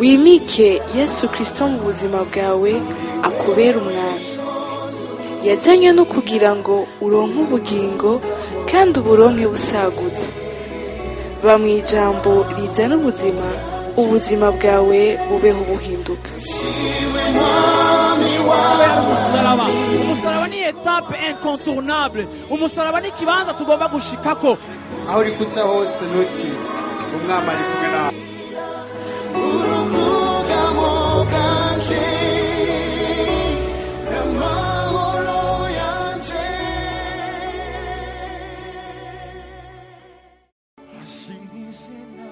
Wimike Yesu Kristo mu buzima bwawe, akubera umwami. Yazanywe no kugira ngo uronke ubugingo kandi uburonke busagutse. Ba mu ijambo rizana ubuzima, ubuzima bwawe bubeho buhinduka. Umusaraba, umusaraba ni étape incontournable. Umusaraba ni ikibanza tugomba gushikako. Aho uri kuca hose, ntutinye, umwami ari kumwe nawe. Urukugamo bwanje n'amahoro yanje. Ashimwe izina.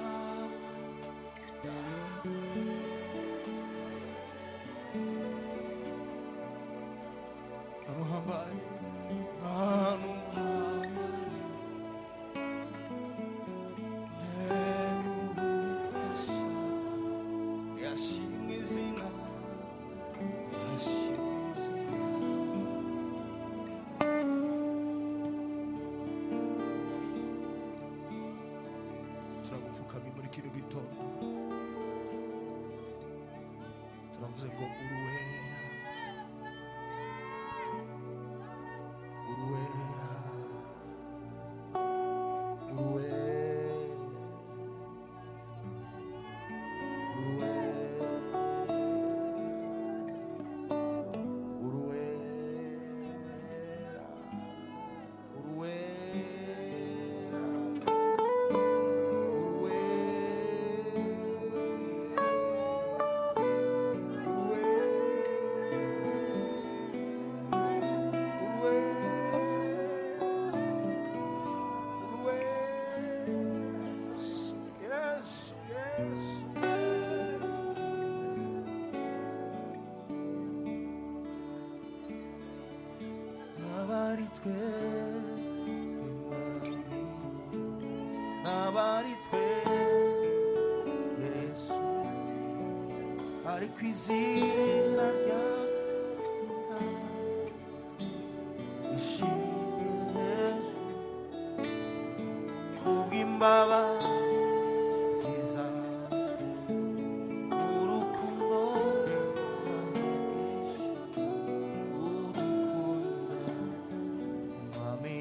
Ahantu hambaye, ahantu hambaye n'ububasha. Ashimwe izina, ashimwe izina. Turagupfukamye muri kino gitondo, turavuze ngo uruwera, uruwera, uruwera, uruwera, uruwera, uruwera, Yes, yes, yes. Nabari twe, nabari twe, Yesu, ariko izina ryawe ishimwe Yesu, kubw'imbabazi zawe, urukundo rwinshi udukunda, Mwami.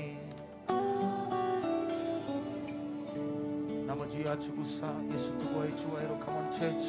N'amajwi yacu gusa, Yesu tuguhaye icyubahiro. Come on, church.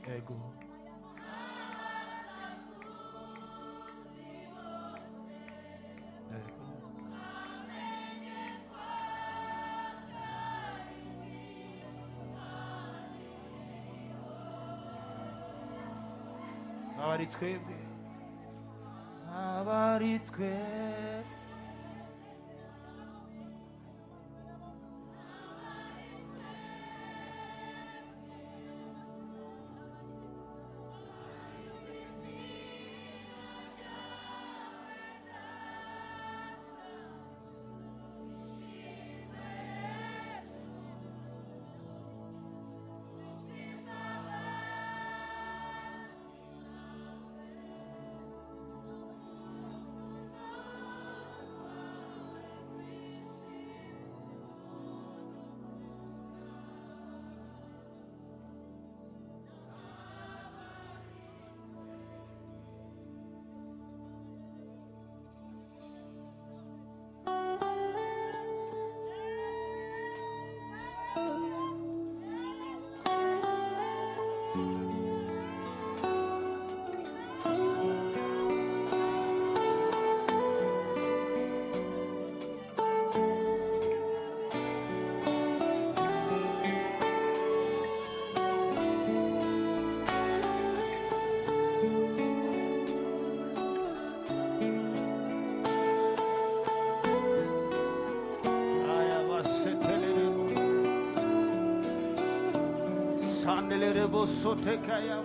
Ego. Ego. Abari twebwe, abari twe. Sendelere bosotekaya.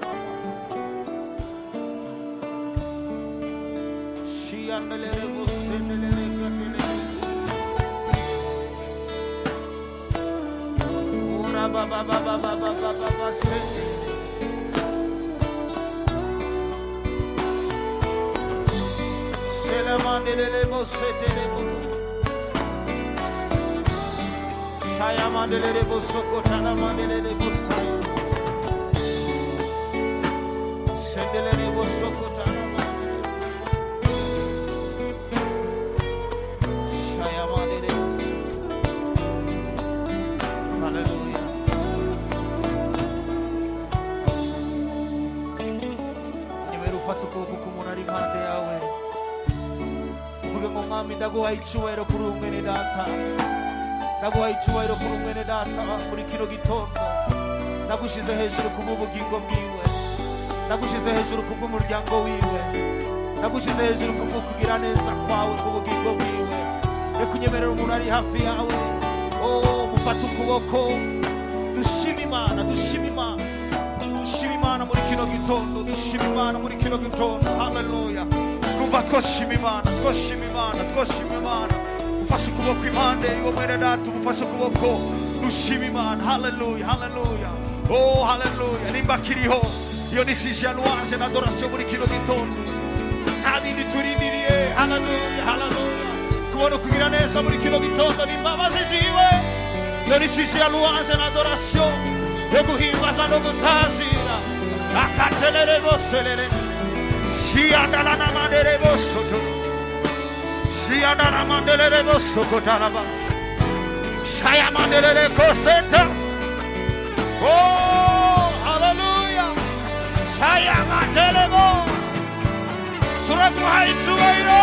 Shiandelere bosendelere katele. Ora ba ba ba ba ba ba ba ba ba sendelere. Selamandelere bosetelere bo. Shayamandelere bosokotana mandelere bosaya. Sendelere bosokotana mandelere. Shayamandelere. Hallelujah. Nimero ufata ukuboko k'umuntu ari impande yawe, uvuge ngo mwami ndaguhaye icyubahiro kuri uyu mwene data, ndaguhaye icyubahiro kuri mwene data muri kino gitondo, ndagushize hejuru kubw'ubugingo bwiwe, ndagushize hejuru kubw'umuryango wiwe, ndagushize hejuru kubw'ukugira neza kwawe k'ubugingo bwiwe. Reka unyemerere umuntu ari hafi yawe, oh mufate ukuboko, dushime Imana, dushime Imana, dushime Imana muri kino gitondo, dushime Imana muri kino gitondo. Haleluya. Numva twoshima Imana, twoshima Imana, twoshima Imana. Ufashe ukuboko impande y'uwo mwene data, umufashe ukuboko, dushima Imana. Haleluya, haleluya, oh haleluya. Nimba kiriho iyo ni sije ya louange na adoration muri kino gitondo, nta bindi turindiriye. Haleluya, haleluya. Kubona ukugira neza muri kino gitondo ni imbabazi ziwe. Iyo ni sije ya louange na adoration yo guhimbaza no gutazira. Akatelere boselere shiandala mandere bosoto. Shiandala mandelere bosokotalaba. Shaya mandelere koseta. Oh, hallelujah. Shaya mandelebo. Turaguhaye icyubahiro.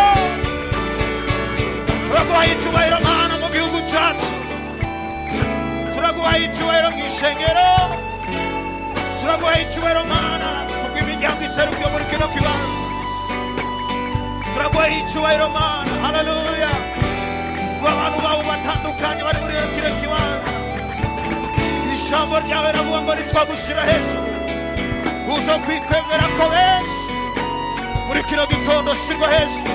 Turaguhaye icyubahiro Mana mu gihugu cyacu. Turaguhaye icyubahiro mu ishengero. Turaguhaye icyubahiro Mana kubw'imiryango iserukiye muri kino kibanza. Turaguhaye icyubahiro Mana, haleluya, kuba abantu babo batandukanye bari muri kino kibanza. Ijambo ryawe riravuga ngo ntitwagushyira hejuru, uzo kwikwemera ko benshi muri kino gitondo. Shirwa hejuru,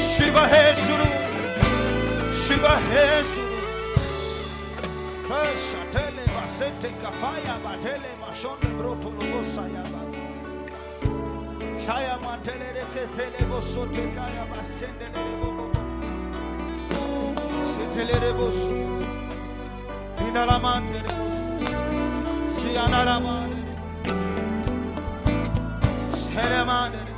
shirwa hejuru, shirwa hejuru. Shatele basete kafaya batele mashonde broto lobosa yaba. Shaya mantelere ketele bosote kaya basendelere bobo. Setelere boso. Inala mantere boso. Sianala mantere. Sele mantere.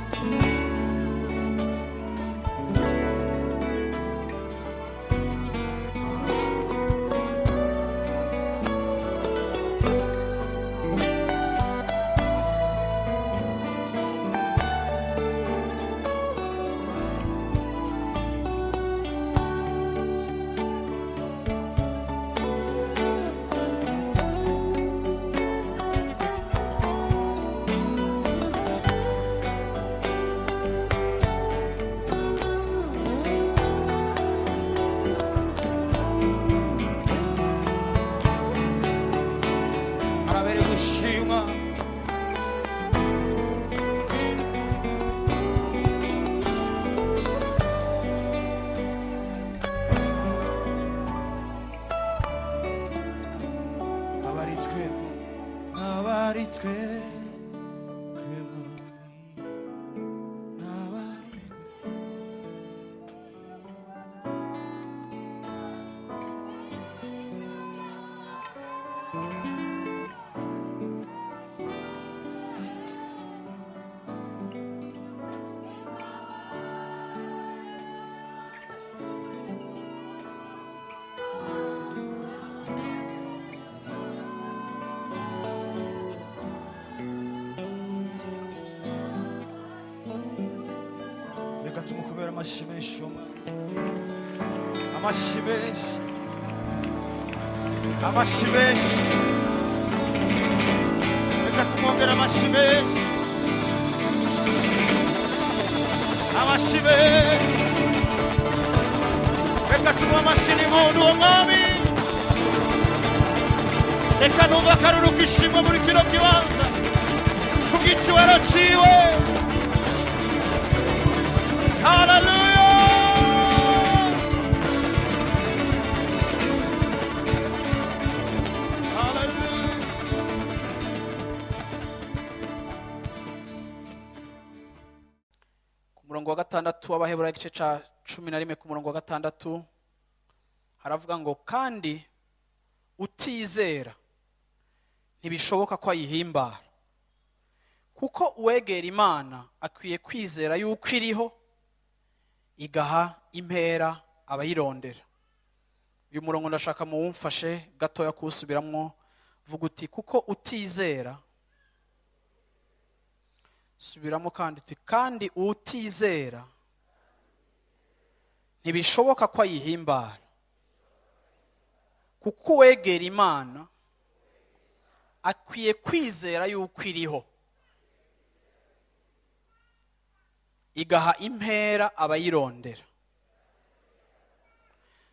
Arabere gushima. Abari twebwe, abari twebwe, abari twebwe. Reka tumukubere amashyi menshi uwo mwana, amashyi menshi, amashyi menshi. Reka tumwongere amashyi menshi, amashyi menshi. Reka tumuhe amashyi n'impundu uwo mwami. Reka numva akaruru k'ishimwe muri kino kibanza kubw'icyubahiro ciwe. Haleluya. Haleluya. Ku murongo wa 6 w'Abaheburayo igice ca 11, ku murongo wa 6 haravuga ngo kandi utizera ntibishoboka ko ayihimbara, kuko uwegera Imana akwiye kwizera yuko iriho, igaha impera abayirondera. Uyu murongo ndashaka muwumfashe gatoya kuwusubiramwo. Vuga uti kuko utizera. Subiramo kandi uti kandi utizera ntibishoboka ko ayihimbara, kuko uwegera Imana akwiye kwizera yuko iriho, igaha impera abayirondera.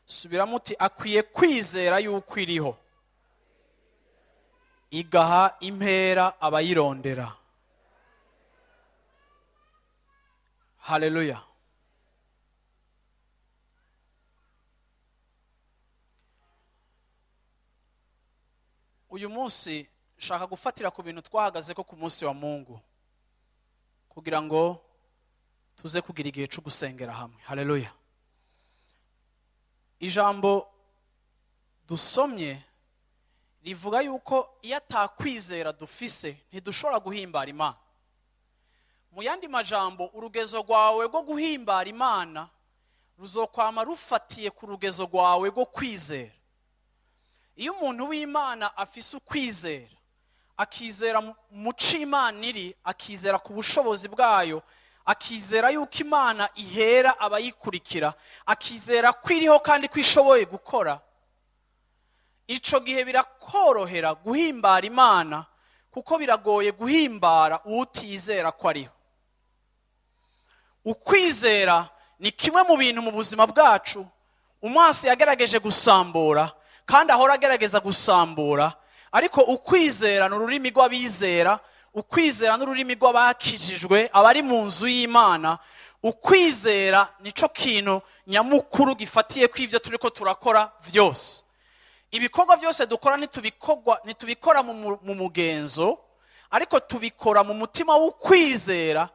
Subiramo uti akwiye kwizera yuko iriho, igaha impera abayirondera. Haleluya. Uyu munsi nshaka gufatira ku bintu twahagaze ko ku munsi wa Mungu, kugira ngo tuze kugira igihe cyo gusengera hamwe. Haleluya. Ijambo dusomye rivuga yuko iyo atakwizera dufise ntidushobora guhimbara Imana. Mu yandi majambo, urugezo rwawe rwo guhimbara Imana ruzokwama rufatiye ku rugezo rwawe rwo kwizera. Iyo umuntu w'Imana afise ukwizera, akizera mu co Imana iri, akizera ku bushobozi bwayo, akizera yuko Imana ihera abayikurikira, akizera ko iriho kandi ko ishoboye gukora, ico gihe birakorohera guhimbara Imana, kuko biragoye guhimbara utizera ko ariho. Ukwizera ni kimwe mu bintu mu buzima bwacu umwansi yagerageje gusambura, kandi ahora agerageza gusambura. Ariko ukwizera ni ururimi rw'abizera, ukwizera ni ururimi rw'abakijijwe, abari mu nzu y'Imana. Ukwizera nico kintu nyamukuru gifatiye ku ivyo turiko turakora vyose. Ibikorwa vyose dukora ntitubikora mu mugenzo, ariko tubikora mu mutima w'ukwizera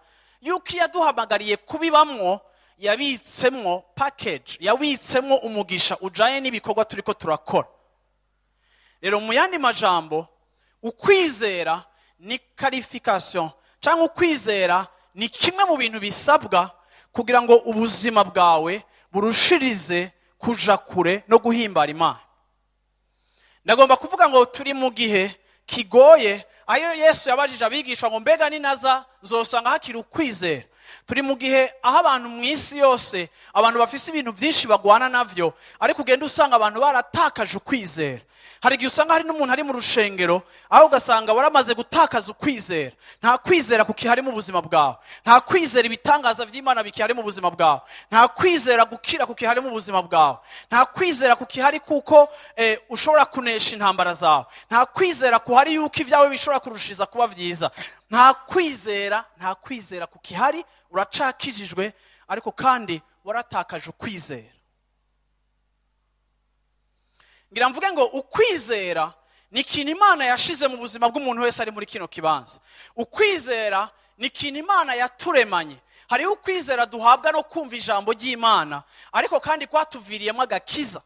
yuko iyo yaduhamagariye kubibamwo yabitsemwo package, yabitsemwo umugisha ujaye n'ibikorwa turiko turakora. Rero mu yandi majambo, ukwizera ni qualification, cyangwa ukwizera ni kimwe mu bintu bisabwa kugira ngo ubuzima bwawe burushirize kuja kure no guhimbara Imana. Ndagomba kuvuga ngo turi mu gihe kigoye, ayo Yesu yabajije abigishwa ngo mbega ninaza nzosanga hakiri ukwizera. Turi mu gihe aho abantu mu isi yose, abantu bafise ibintu byinshi bagwana navyo, ariko ugenda usanga abantu baratakaje ukwizera. Hari igihe usanga hari n'umuntu ari mu rushengero, aho ugasanga waramaze gutakaza ukwizera. Nta kwizera kukihari mu buzima bwawe, nta kwizera ibitangaza vy'Imana bikihari mu buzima bwawe, nta kwizera gukira kukihari mu buzima bwawe, nta kwizera kukihari kuko ushobora kunesha intambara zawe, nta kwizera kuhari yuko ibyawe bishobora kurushiza kuba vyiza, nta kwizera, nta kwizera kukihari. Uracakijijwe ariko kandi waratakaje ukwizera. Ngira mvuge ngo ukwizera ni ikintu Imana yashize mu buzima bw'umuntu wese ari muri kino kibanza. Ukwizera ni ikintu Imana yaturemanye. Hariho ukwizera duhabwa no kumva ijambo ry'Imana, ariko kandi kwatuviriyemo agakiza.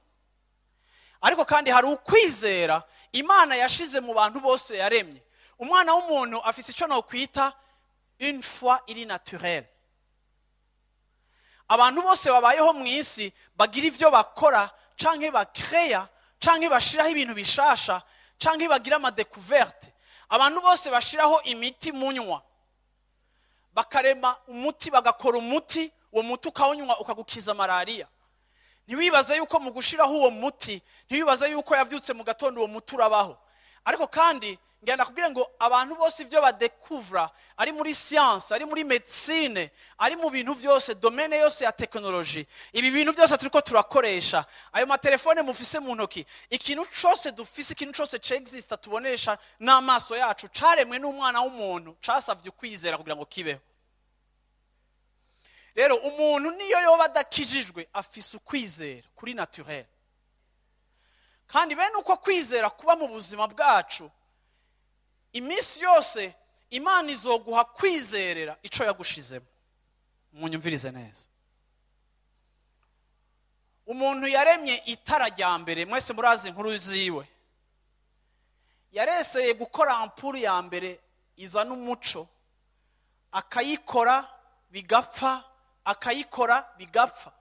Ariko kandi hari ukwizera Imana yashize mu bantu bose yaremye. Umwana w'umuntu afise ico nokwita une foi iri naturelle. Abantu bose babayeho mu isi bagira ivyo bakora canke bakreya canke bashiraho ibintu bishasha canke bagira ama découverte. Abantu bose bashiraho imiti munywa, bakarema umuti, bagakora umuti, uwo muti ukawunywa ukagukiza malaria. Ntiwibaze yuko mu gushiraho uwo muti, ntiwibaze yuko yavyutse mu gatondo uwo muti urabaho. Ariko kandi Ngenda kubwira ngo abantu bose ibyo badekuvura, ari muri siyanse, ari muri médecine, ari mu bintu byose, domaine yose ya technologie, ibi bintu byose turiko turakoresha, ayo matelefone mufise mu ntoki, ikintu cose dufise, ikintu cose c'exista tubonesha n'amaso yacu, caremwe n'umwana w'umuntu, casavye ukwizera kugira ngo kibeho. Rero umuntu niyo yoba adakijijwe, afise ukwizera kuri naturel. Kandi bene uko kwizera kuba mu buzima bwacu iminsi yose, Imana izoguha kwizerera ico yagushizemo. Munyumvirize neza. Umuntu yaremye itara rya mbere, mwese murazi inkuru ziwe, yareseye gukora ampoule ya mbere izana umuco, akayikora bigapfa, akayikora bigapfa.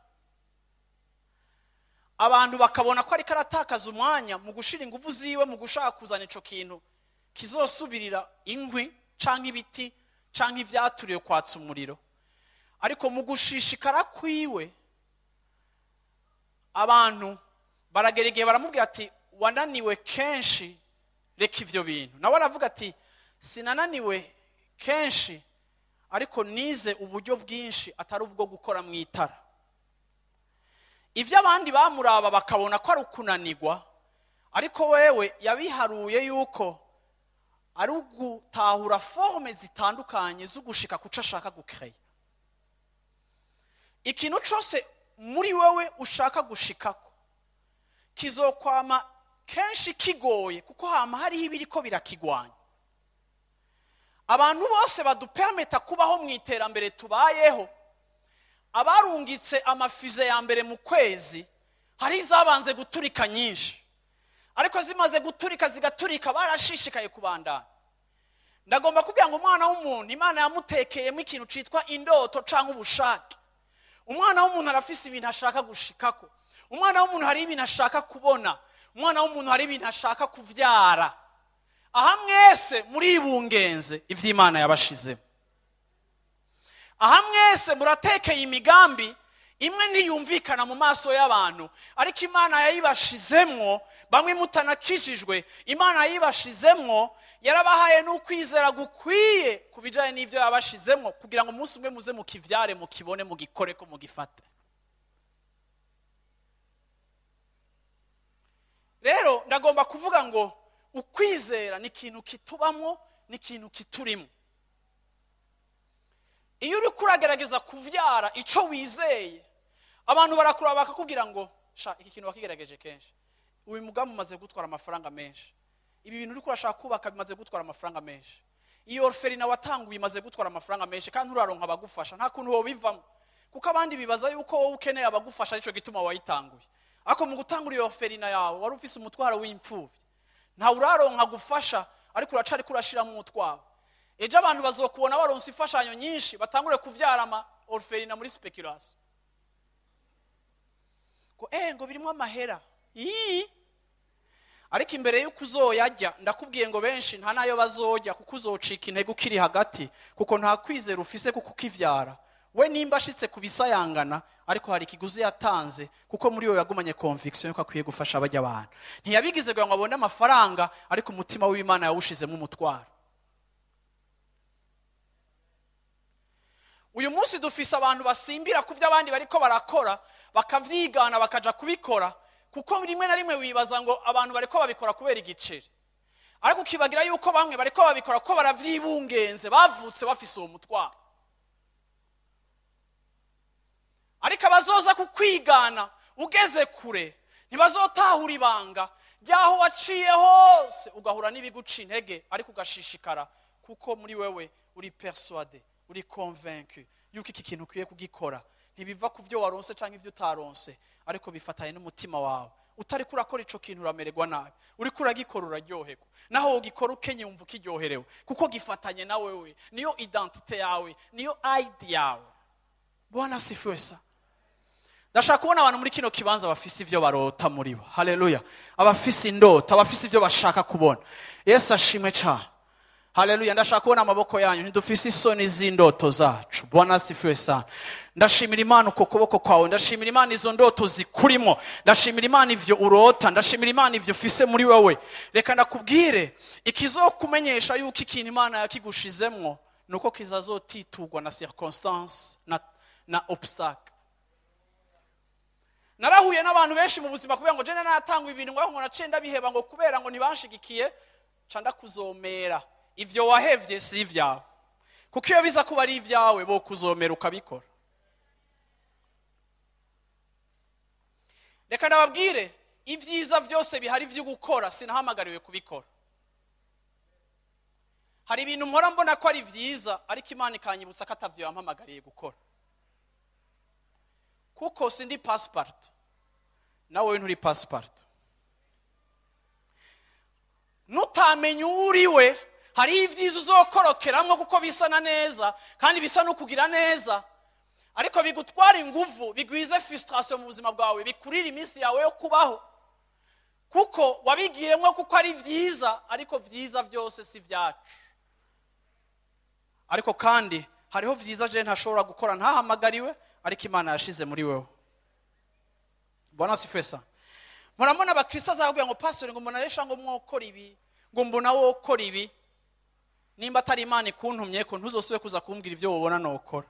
Abantu bakabona ko ariko aratakaza umwanya mu gushira ingufu ziwe mu gushaka kuzana ico kintu kizosubirira inkwi canke ibiti canke ivyaturiwe kwatsa umuriro. Ariko mu gushishikara kwiwe, abantu baragera igihe baramubwira ati: "Wananiwe kenshi, reka ivyo bintu." Nawe aravuga ati: "Sinananiwe kenshi, ariko nize uburyo bwinshi atari ubwo gukora mu itara." Ibyo abandi bamuraba bakabona ko ari ukunanirwa, ariko wewe yabiharuye yuko ari ugutahura formes zitandukanye zo gushika kuco ashaka gukeya. Ikintu cyose muri wewe ushaka gushikako kizokwama kenshi kigoye, kuko hama hariho ibiriko birakigwanya. Abantu bose badupermeta kubaho mu iterambere tubayeho, abarungitse ama fusées ya mbere mu kwezi, hari izabanze guturika nyinshi, ariko zimaze guturika zigaturika, barashishikaye kubandanya. Ndagomba kubwira ngo umwana w'umuntu, Imana yamutekeyemo ikintu citwa indoto canke ubushake. Umwana w'umuntu arafise ibintu ashaka gushikako. Umwana w'umuntu hari ibintu ashaka kubona. Umwana w'umuntu hari ibintu ashaka kuvyara. Aha mwese muribungenze ivy'Imana yabashizemo. Aha mwese muratekeye imigambi imwe ntiyumvikana mu maso y'abantu, ariko Imana yayibashizemwo. Bamwe mutanakijijwe, Imana yayibashizemwo, yarabahaye n'ukwizera gukwiye ku bijyanye n'ibyo yabashizemwo, kugira ngo umunsi umwe muze mukivyare, mukibone, mugikore ko mugifate. Rero ndagomba kuvuga ngo ukwizera ni ikintu kitubamwo, ni ikintu kiturimo. Iyo uriko uragerageza kuvyara ico wizeye, abantu barakuraba bakakubwira ngo: "Sha, iki kintu wakigerageje kenshi, uyu mugambi umaze gutwara amafaranga menshi, ibi bintu uriko urashaka kubaka bimaze gutwara amafaranga menshi, iyo orphelinat watanguye imaze gutwara amafaranga menshi, kandi nturaronka abagufasha, nta kuntu wobivamo." Kuko abandi bibaza yuko wowe ukeneye abagufasha, arico gituma wayitanguye. Ariko mu gutangura iyo orphelinat yawe, wari ufise umutwaro w'imfuvyi, ntawe uraronka gufasha, ariko uracariko urashiramo umutwaro. Ejo abantu bazokubona baronse imfashanyo nyinshi, batangure kuvyara ama orphelinat muri spéculation, ngo ngo birimo amahera. Ii! Ariko imbere y'uko uzoyajya, ndakubwiye ngo benshi nta nayo bazojya, kuko uzocika intege ukiri hagati, kuko nta kwizera ufise, kuko ukivyara we nimba ashitse ku bisayangana, ariko hari ikiguzi yatanze, kuko muri we yagumanye conviction yuko akwiye gufasha abajya abantu. Ntiyabigize kugira ngo abone amafaranga, ariko umutima w'Imana yawushizemo umutwaro. Uyu munsi dufise abantu basimbira ku byo abandi bariko barakora, bakavyigana, bakaja kubikora, kuko rimwe na rimwe wibaza ngo abantu bariko babikora kubera igiceri, ariko ukibagira yuko bamwe bariko babikora ko baravyibungenze, bavutse bafise uwo mutwaro. Ariko abazoza kukwigana ugeze kure ntibazotahura ibanga ryaho waciye hose ugahura n'ibiguca intege, ariko ugashishikara, kuko muri wewe uri persuadé, uri convaincu yuko iki kintu ukwiye kugikora. Ntibiva ku byo waronse cyangwa ibyo utaronse, ariko bifatanye n'umutima wawe. Utari kurakora ico kintu uramererwa nabi, uriko uragikora uraryoherwa. Naho ugikora ukenye, wumva ukiryoherewe, kuko gifatanye na wewe, niyo identité yawe, niyo ID yawe. Bwana asifiwe sa. Ndashaka kubona abantu muri kino kibanza bafise ivyo barota muri bo. Haleluya! Abafise indota, abafise ivyo bashaka kubona. Yesu ashimwe cyane. Haleluya, ndashaka kubona amaboko yanyu. Ntidufise isoni z'indoto zacu. Bwana asifiwe sana. Ndashimira Imana uko kuboko kwawe, ndashimira Imana izo ndoto zikurimo, ndashimira Imana ivyo urota, ndashimira Imana ivyo ufise muri wewe. Reka ndakubwire ikizokumenyesha yuko ikintu Imana yakigushizemwo nuko kizazotiturwa na circonstance na obstacle. Narahuye n'abantu benshi mu buzima kubera ngo jene natangwa ibintu ngo naciye ndabiheba ngo kubera ngo ntibanshigikiye, ca ndakuzomera. Ivyo wahevye si ivyawe, kuko iyo biza kuba ari ivyawe bo kuzomera ukabikora. Reka ndababwire ibyiza byose bihari vyo gukora sinahamagariwe kubikora. Hari ibintu mpora mbona ko ari vyiza ariko Imana ikanyibutsa ko atavyo yampamagariye gukora, kuko sindi passport nawe nturi passport. Nutamenya uriwe hari ibyiza uzokorokeramwo kuko bisa na neza kandi bisa no kugira neza, ariko bigutwara inguvu, bigwize frustration mu buzima bwawe, bikurira iminsi yawe yo kubaho, kuko wabigiyemwo kuko ari vyiza, ariko vyiza byose si vyacu. Ariko kandi hariho vyiza je ntashobora gukora ntahamagariwe, ariko Imana yashize muri wewe. Bwana asifiwe sana. Murabona abakristo azakubwira ngo pastor ngo mbona resha ngo mwokora ibi, ngo mbona wokora ibi. Nimba atari Imana ikuntumye ko ntuzosubire kuza kumbwira ivyo wobona nokora,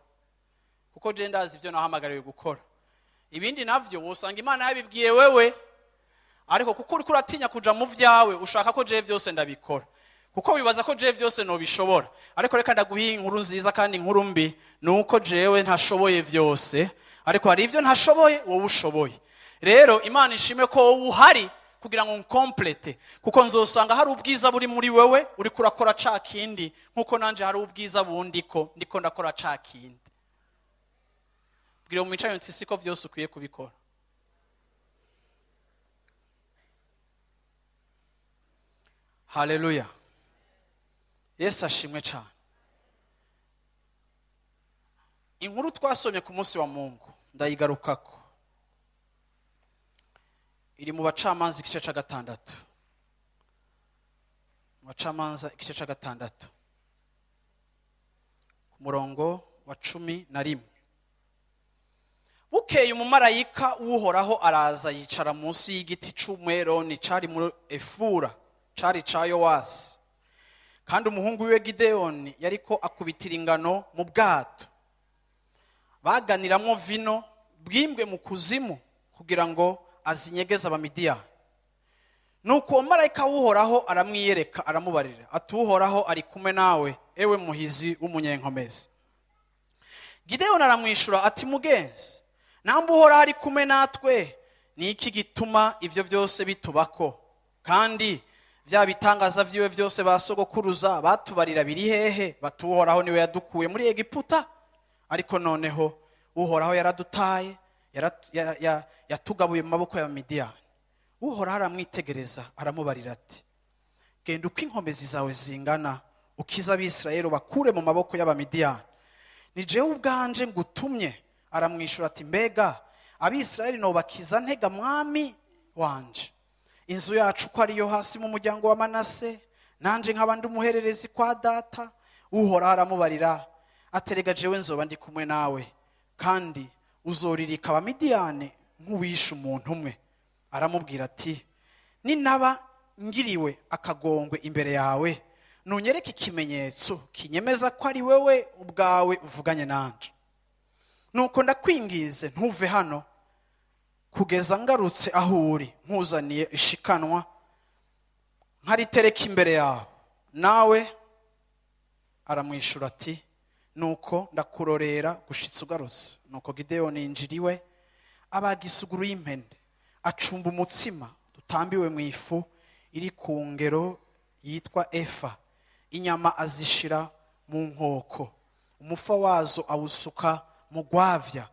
kuko je ndazi ivyo nahamagariwe gukora. Ibindi navyo wosanga Imana yabibwiye wewe, ariko kuko uriko uratinya kuja mu vyawe ushaka ko je vyose ndabikora, kuko wibaza ko je vyose nobishobora. Ariko reka ndaguha inkuru nziza kandi inkuru mbi, nuko jewe ntashoboye vyose, ariko hari ivyo ntashoboye wowe ushoboye. Rero Imana ishime ko wowe uhari kugira ngo nkomplete, kuko nzosanga hari ubwiza buri muri wewe uriko urakora ca kindi, nkuko nanje hari ubwiza bundiko ndiko ndakora ca kindi. Bwira umwicaye nti siko vyose ukwiye kubikora. Haleluya. Yesu ashimwe cyane. Inkuru twasomye ku munsi wa Mungu ndayigarukako, iri mu Bacamanza igice ca 6. Mu Bacamanza igice ca 6 ku murongo wa 11. Bukeye umumarayika w'Uhoraho araza yicara munsi y'igiti c'umweroni cari muri Efura, cari ca Yowasi. Kandi umuhungu wiwe Gideyoni yariko akubitira ingano mu bwato, baganiramwo vino bwimbwe mu kuzimu kugira ngo azinyegeze Abamidiyani. Nuko uwo marayika w'Uhoraho aramwiyereka aramubarira ati Uhoraho ari kumwe nawe, ewe muhizi w'umunyenkomezi. Gideyoni aramwishura ati mugenzi, namba Uhoraho ari kumwe natwe, ni iki gituma ivyo vyose bitubako? Kandi vya bitangaza vyiwe vyose basogokuruza batubarira biri hehe? Bati Uhoraho niwe yadukuye muri Egiputa, ariko noneho Uhoraho yaradutaye, yatugabuye mu maboko ya Midiyani. Uhoraho aramwitegereza aramubarira ati genda uko inkomezi zawe zingana, ukize Abisirayeli bakure mu maboko y'Abamidiyani. Ni jewe ubwanje ngutumye. Aramwishura ati mbega Abisirayeli nobakiza ntega mwami wanje? Inzu yacu ko ariyo hasi mu muryango wa Manase, nanje nkaba ndi umuhererezi kwa data. Uhoraho aramubarira aterega jewe nzoba ndi kumwe nawe, kandi uzoririka Abamidiyani nk'uwishe umuntu umwe. Aramubwira ati ninaba ngiriwe akagongwe imbere yawe, nunyereke ikimenyetso kinyemeza ko ari wewe ubwawe uvuganye nanje. Nuko ndakwingize ntuve hano kugeza ngarutse aho uri, nkuzaniye ishikanwa nkaritereka imbere yawe. Nawe aramwishura ati nuko ndakurorera gushitsa ugarutse. Nuko Gideyoni yinjiriwe abaga isuguru y'impene, acumba umutsima dutambiwe mu ifu iri ku ngero yitwa efa, inyama azishira mu nkoko, umufa wazo awusuka mu gwavya,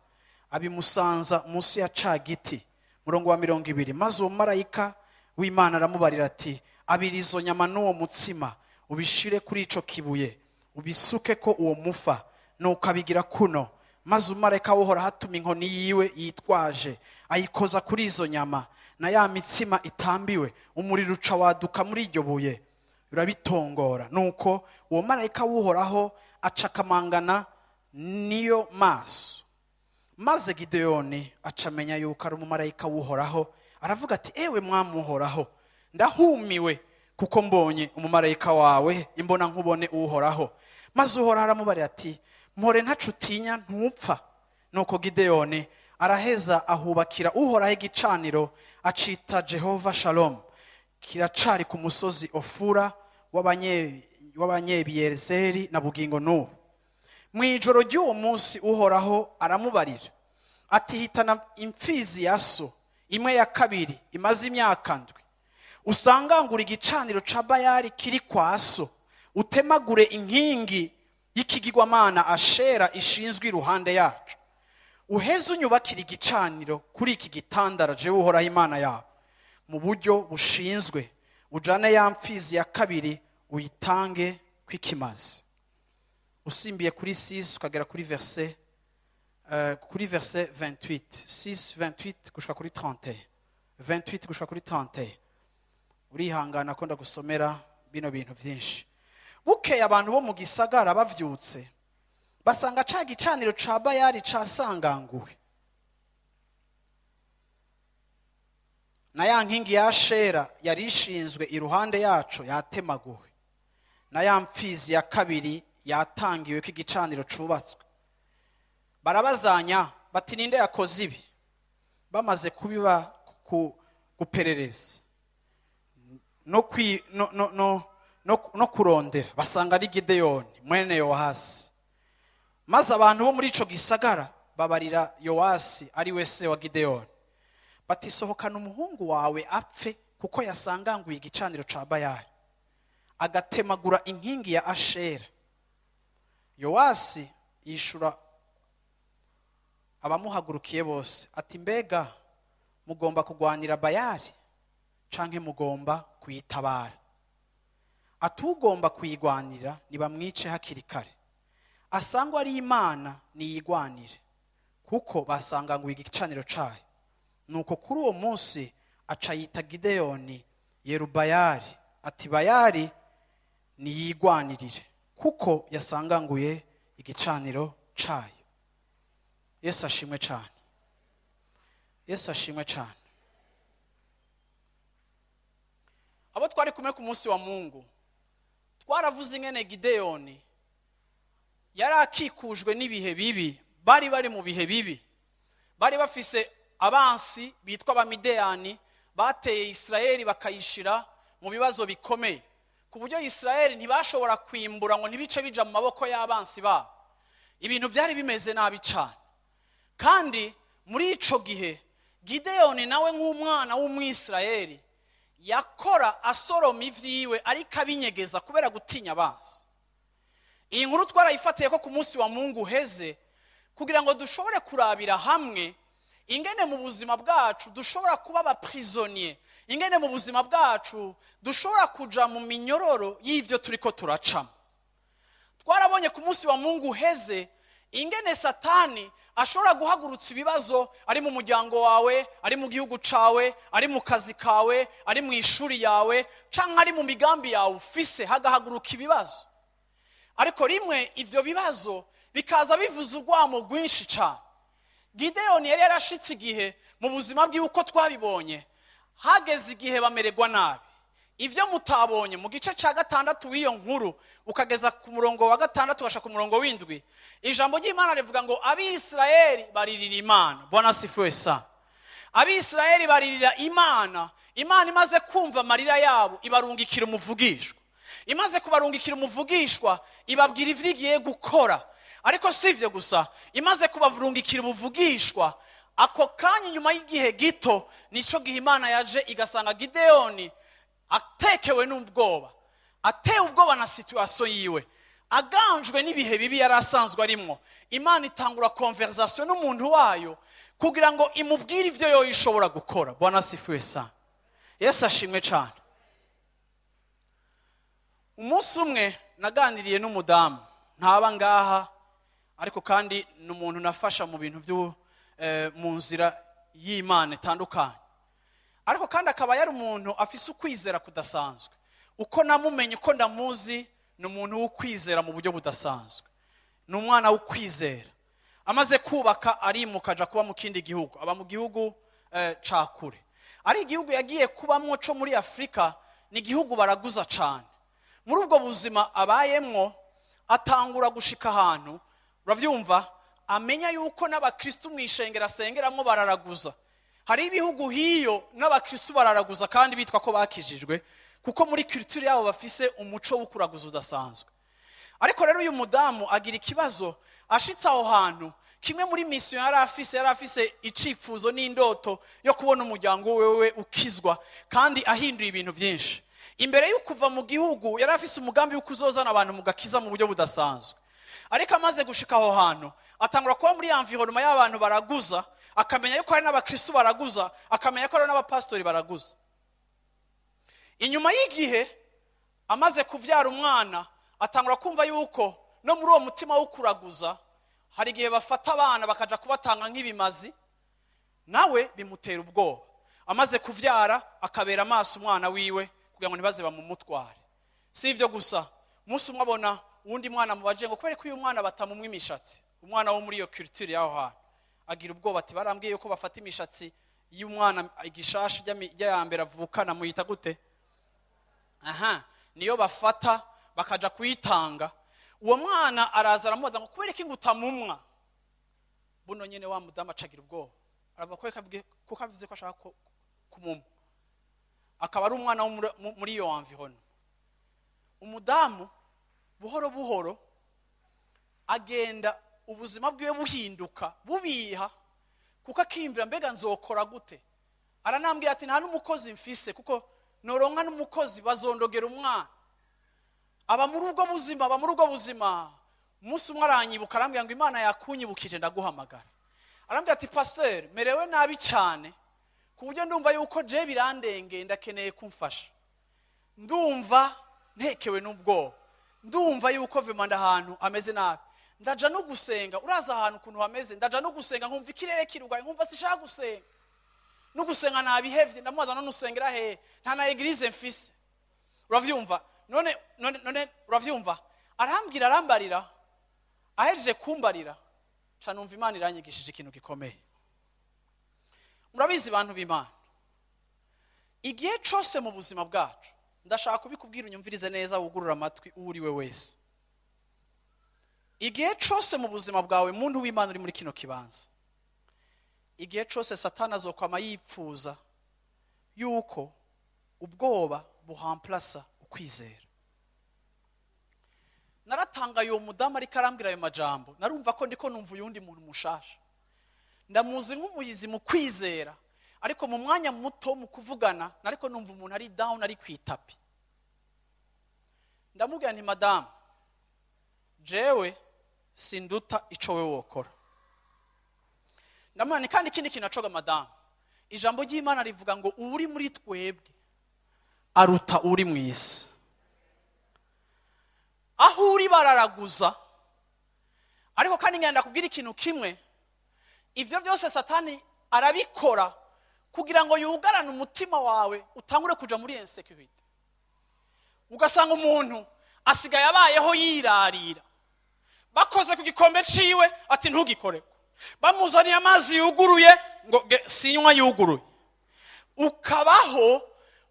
abimusanza munsi ya ca giti. Murongo wa 20. Maze uwo marayika w'Imana aramubarira ati abira izo nyama n'uwo mutsima ubishire kuri ico kibuye, ubisuke ko uwo mufa. Nuko abigira kuno. Maze umumarayika w'Uhoraho atuma inkoni yiwe yitwaje, ayikoza kuri izo nyama na ya mitsima itambiwe, umuriro uca waduka muri iryo buye, Rurabitongora. Nuko uwo marayika w'Uhoraho acakamangana niyo maso, maze Gideyoni acamenya yuko ari umumarayika w'Uhoraho. Aravuga ati: "Ewe mwami Uhoraho, ndahumiwe kuko mbonye umumarayika wawe imbona nkubone, Uhoraho." Maze Uhoraho aramubarira ati: "Mpore, ntaco utinya, ntupfa." Nuko Gideyoni araheza ahubakira Uhoraho igicaniro, acita Jehova Shalom. Kiracari ku musozi Ofura w'Abanyebiyezeri na bugingo n'ubu. Mu ijoro ry'uwo munsi Uhoraho aramubarira ati: "Hitana imfizi ya so imwe ya kabiri imaze imyaka 7, usangangura igicaniro ca Bayali kiri kwa so, utemagure inkingi y'ikigirwamana Ashera ishinzwe iruhande yacu, uheze unyubakira igicaniro kuri iki gitandara, jewe Uhoraho Imana yawe, mu buryo bushinzwe. Ujane ya mfizi ya kabiri uyitange kw'ikimazi." Usimbiye kuri 6 ukagera kuri verset 28, 6 28 gushika kuri 31, 28 gushika kuri 31. Urihangana ko ndagusomera bino bintu byinshi. Bukeye abantu bo mu gisagara bavyutse, basanga ca gicaniro ca Bayali casanganguwe, na ya nkingi ya Shera yari ishinzwe iruhande yaco yatemaguwe, na ya mfizi ya kabiri yatangiwe ko igicaniro cubatswe. Barabazanya bati: "Ninde yakoze ibi?" Bamaze kubiba guperereza no kurondera, basanga ari Gideyoni mwene Yohasi. Maze abantu bo muri ico gisagara babarira Yowasi, ari we se wa Gideyoni, bati: "Sohokana umuhungu wawe apfe, kuko yasanganguye igicaniro ca Bayali, agatemagura inkingi ya Ashera." Yowasi yishura abamuhagurukiye bose ati: "Mbega mugomba kugwanira Bayali canke mugomba kuyitabara? Atugomba kuyigwanira nibamwice hakiri kare, asangwa ari Imana niyigwanire, kuko basanganguye igicaniro cayo." Nuko kuri uwo munsi aca yita Gideyoni Yerubayali, ati: "Bayali niyigwanirire, kuko yasanganguye igicaniro cayo." Yesu ashimwe cyane, Yesu ashimwe cyane. Abo twari kumwe ku munsi wa Mungu, twaravuze ingene Gideyoni yari akikujwe n'ibihe bibi. Bari mu bihe bibi, bari bafise abansi bitwa Abamideyani bateye Isirayeli, bakayishira mu bibazo bikomeye, ku buryo Isirayeli ntibashobora kwimbura ngo ntibice bija mu maboko y'abansi babo. Ibintu byari bimeze nabi cyane. Kandi muri ico gihe Gideyoni nawe nk'umwana w'Umwisirayeli yakora asoroma ivyiwe, ariko abinyegeza kubera gutinya abansi. Iyi nkuru twarayifatiye ko ku munsi wa Mungu uheze, kugira ngo dushobore kurabira hamwe ingene mu buzima bwacu dushobora kuba abaprisonnier, ingene mu buzima bwacu dushobora kuja mu minyororo y'ivyo turiko turacamo. Twarabonye ku munsi wa Mungu uheze ingene Satani ashobora guhagurutsa ibibazo, ari mu muryango wawe, ari mu gihugu cawe, ari mu kazi kawe, ari mu ishuri yawe, canke ari mu migambi yawe ufise, hagahaguruka ibibazo. Ariko rimwe ivyo bibazo bikaza bivuza urwamo rwinshi cane. Gideyoni yari yarashitse igihe mu buzima bwiwe, uko twabibonye, hageze igihe bamererwa nabi. Ivyo mutabonye mu gice ca 6 w'iyo nkuru, ukageza ku murongo wa 6 ugasha ku murongo w'7, ijambo ry'Imana rivuga ngo Abisirayeli baririra Imana. Bwana asifiwe sana. Abisirayeli baririra Imana. Imana imaze kumva amarira yabo, ibarungikira umuvugishwa. Imaze kubarungikira umuvugishwa, ibabwira ivyo igiye gukora. Ariko si ivyo gusa, imaze kubarungikira umuvugishwa, ako kanya nyuma y'igihe gito nico gihe Imana yaje igasanga Gideyoni atekewe n'ubwoba, atewe ubwoba na situation yiwe, aganjwe n'ibihe bibi yari asanzwe arimwo. Imana itangura conversation n'umuntu wayo kugira ngo imubwire ivyo yo ishobora gukora. Bwana asifiwe sana, Yesu ashimwe cyane. Umunsi umwe naganiriye n'umudamu ntaba ngaha, ariko kandi ni umuntu nafasha mu bintu byo mu nzira y'Imana itandukanye, ariko kandi akaba yari umuntu afise ukwizera kudasanzwe. Uko namumenye, uko ndamuzi, ni umuntu w'ukwizera mu buryo budasanzwe, ni umwana w'ukwizera. Amaze kubaka arimuka, aja kuba mu kindi gihugu, aba mu gihugu ca kure. Ari igihugu yagiye kubamwo co muri Afurika, ni igihugu baraguza cane. Muri ubwo buzima abayemwo, atangura gushika ahantu, uravyumva, amenya yuko n'abakristu mu ishengero asengeramwo bararaguza. Hari ibihugu hiyo n'abakristu bararaguza kandi bitwa ko bakijijwe, kuko muri culture yabo bafise umuco wo kuraguza udasanzwe. Ariko rero uyu mudamu agira ikibazo ashitse aho hantu. Kimwe muri mission yari afise, yari afise icifuzo n'indoto yo kubona umuryango wewe ukizwa kandi ahinduye ibintu byinshi. Imbere yo kuva mu gihugu yari afise umugambi wo kuzozana abantu mu gakiza mu buryo budasanzwe. Ariko amaze gushika aho hantu, atangura kuba muri environnement y'abantu baraguza, akamenya yuko hari n'abakristu baraguza, akamenya ko hari n'abapasitori baraguza. Inyuma y'igihe, amaze kuvyara umwana, atangura kumva yuko no muri uwo mutima wo kuraguza hari igihe bafata abana bakaja kubatanga nk'ibimazi, nawe bimutera ubwoba. Amaze kuvyara akabera amaso umwana wiwe kugira ngo ntibaze bamumutware. Si ivyo gusa, umunsi umwe abona uwundi mwana mubaje ngo kubera ko uyu mwana batamumwa imishatsi, umwana wo muri iyo culture y'aho hantu, agira ubwoba ati: "Barambwiye yuko bafata imishatsi y'umwana igishashi rya mbere avukana, muyita gute? Aha niyo bafata bakaja kuyitanga." Uwo mwana araza aramubaza ngo: "Kubera iki ngo utamumwa?" Buno nyene wa mudamu acagira ubwoba, aravuga ko kuko avuze ko ashaka kumumwa, akaba ari umwana wo muri iyo environnement. Umudamu buhoro buhoro agenda ubuzima bwiwe buhinduka bubiha, kuko akiyumvira: "Mbega nzokora gute?" Aranambwira ati: "Nta n'umukozi mfise, kuko noronka n'umukozi bazondogera umwana." Aba muri ubwo buzima, aba muri ubwo buzima. Umunsi umwe aranyibuka, arambwira ngo: "Imana yakunyibukije, ndaguhamagara." Arambwira ati: "Pasiteri, merewe nabi cyane ku buryo ndumva yuko je birandenge, ndakeneye kumfasha. Ndumva ntekewe n'ubwoba, ndumva yuko vraiment ahantu ameze nabi. Ndaja no gusenga, uraza ahantu ukuntu hameze, ndaja no gusenga nkumva ikirere kirugaye, nkumva sishaka gusenga, no gusenga nabihevye." Ndamubaza: "None usengera hehe?" "Nta na église mfise." Uravyumva? None uravyumva? Arambwira, arambarira. Ahejeje kumbarira, ca numva Imana iranyigishije ikintu gikomeye. Murabizi, bantu b'Imana, igihe cose mu buzima bwacu, ndashaka kubikubwira unyumvirize neza, wugurura amatwi uwo uri we wese. Igihe cose mu buzima bwawe, muntu w'Imana uri muri kino kibanza, igihe cose Satani azokwama yipfuza yuko ubwoba buhamplasa ukwizera. Naratangaye uwo mudamu ariko arambwira ayo majambo, narumva ko ndiko numva uyundi muntu mushasha. Ndamuzi nk'umuyizi mu kwizera, ariko mu mwanya muto mu kuvugana nariko numva umuntu ari down, ari ku itapi. Ndamubwira nti: "Madamu, jewe sinduta ico wewe wokora." Ndamubwira nti: "Kandi ikindi kintu acoga, madamu, ijambo ry'Imana rivuga ngo uri muri twebwe aruta uri mu isi. Aho uri bararaguza, ariko kandi ngenda kubwira ikintu kimwe: ivyo byose Satani arabikora kugira ngo yugarane umutima wawe, utangure kuja muri insécurité." Ugasanga umuntu asigaye abayeho yirarira, bakoze ku gikombe ciwe ati: "Ntugikoreko." Bamuzaniye amazi yuguruye ngo: "Sinywa yuguruye." Ukabaho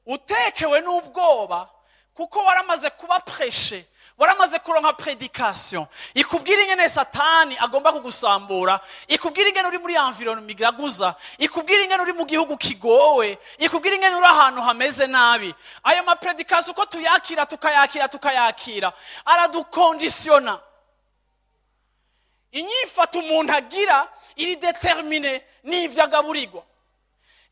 utekewe n'ubwoba, kuko waramaze kuba prêché, waramaze kuronka prédication ikubwira ingene Satani agomba kugusambura, ikubwira ingene uri muri environnement iraguza, ikubwira ingene uri mu gihugu kigowe, ikubwira ingene uri ahantu hameze nabi. Ayo ma prédication uko tuyakira, tukayakira, tukayakira, aradukondisiyona. Inyifato umuntu agira iri déterminée n'ivyo agaburirwa.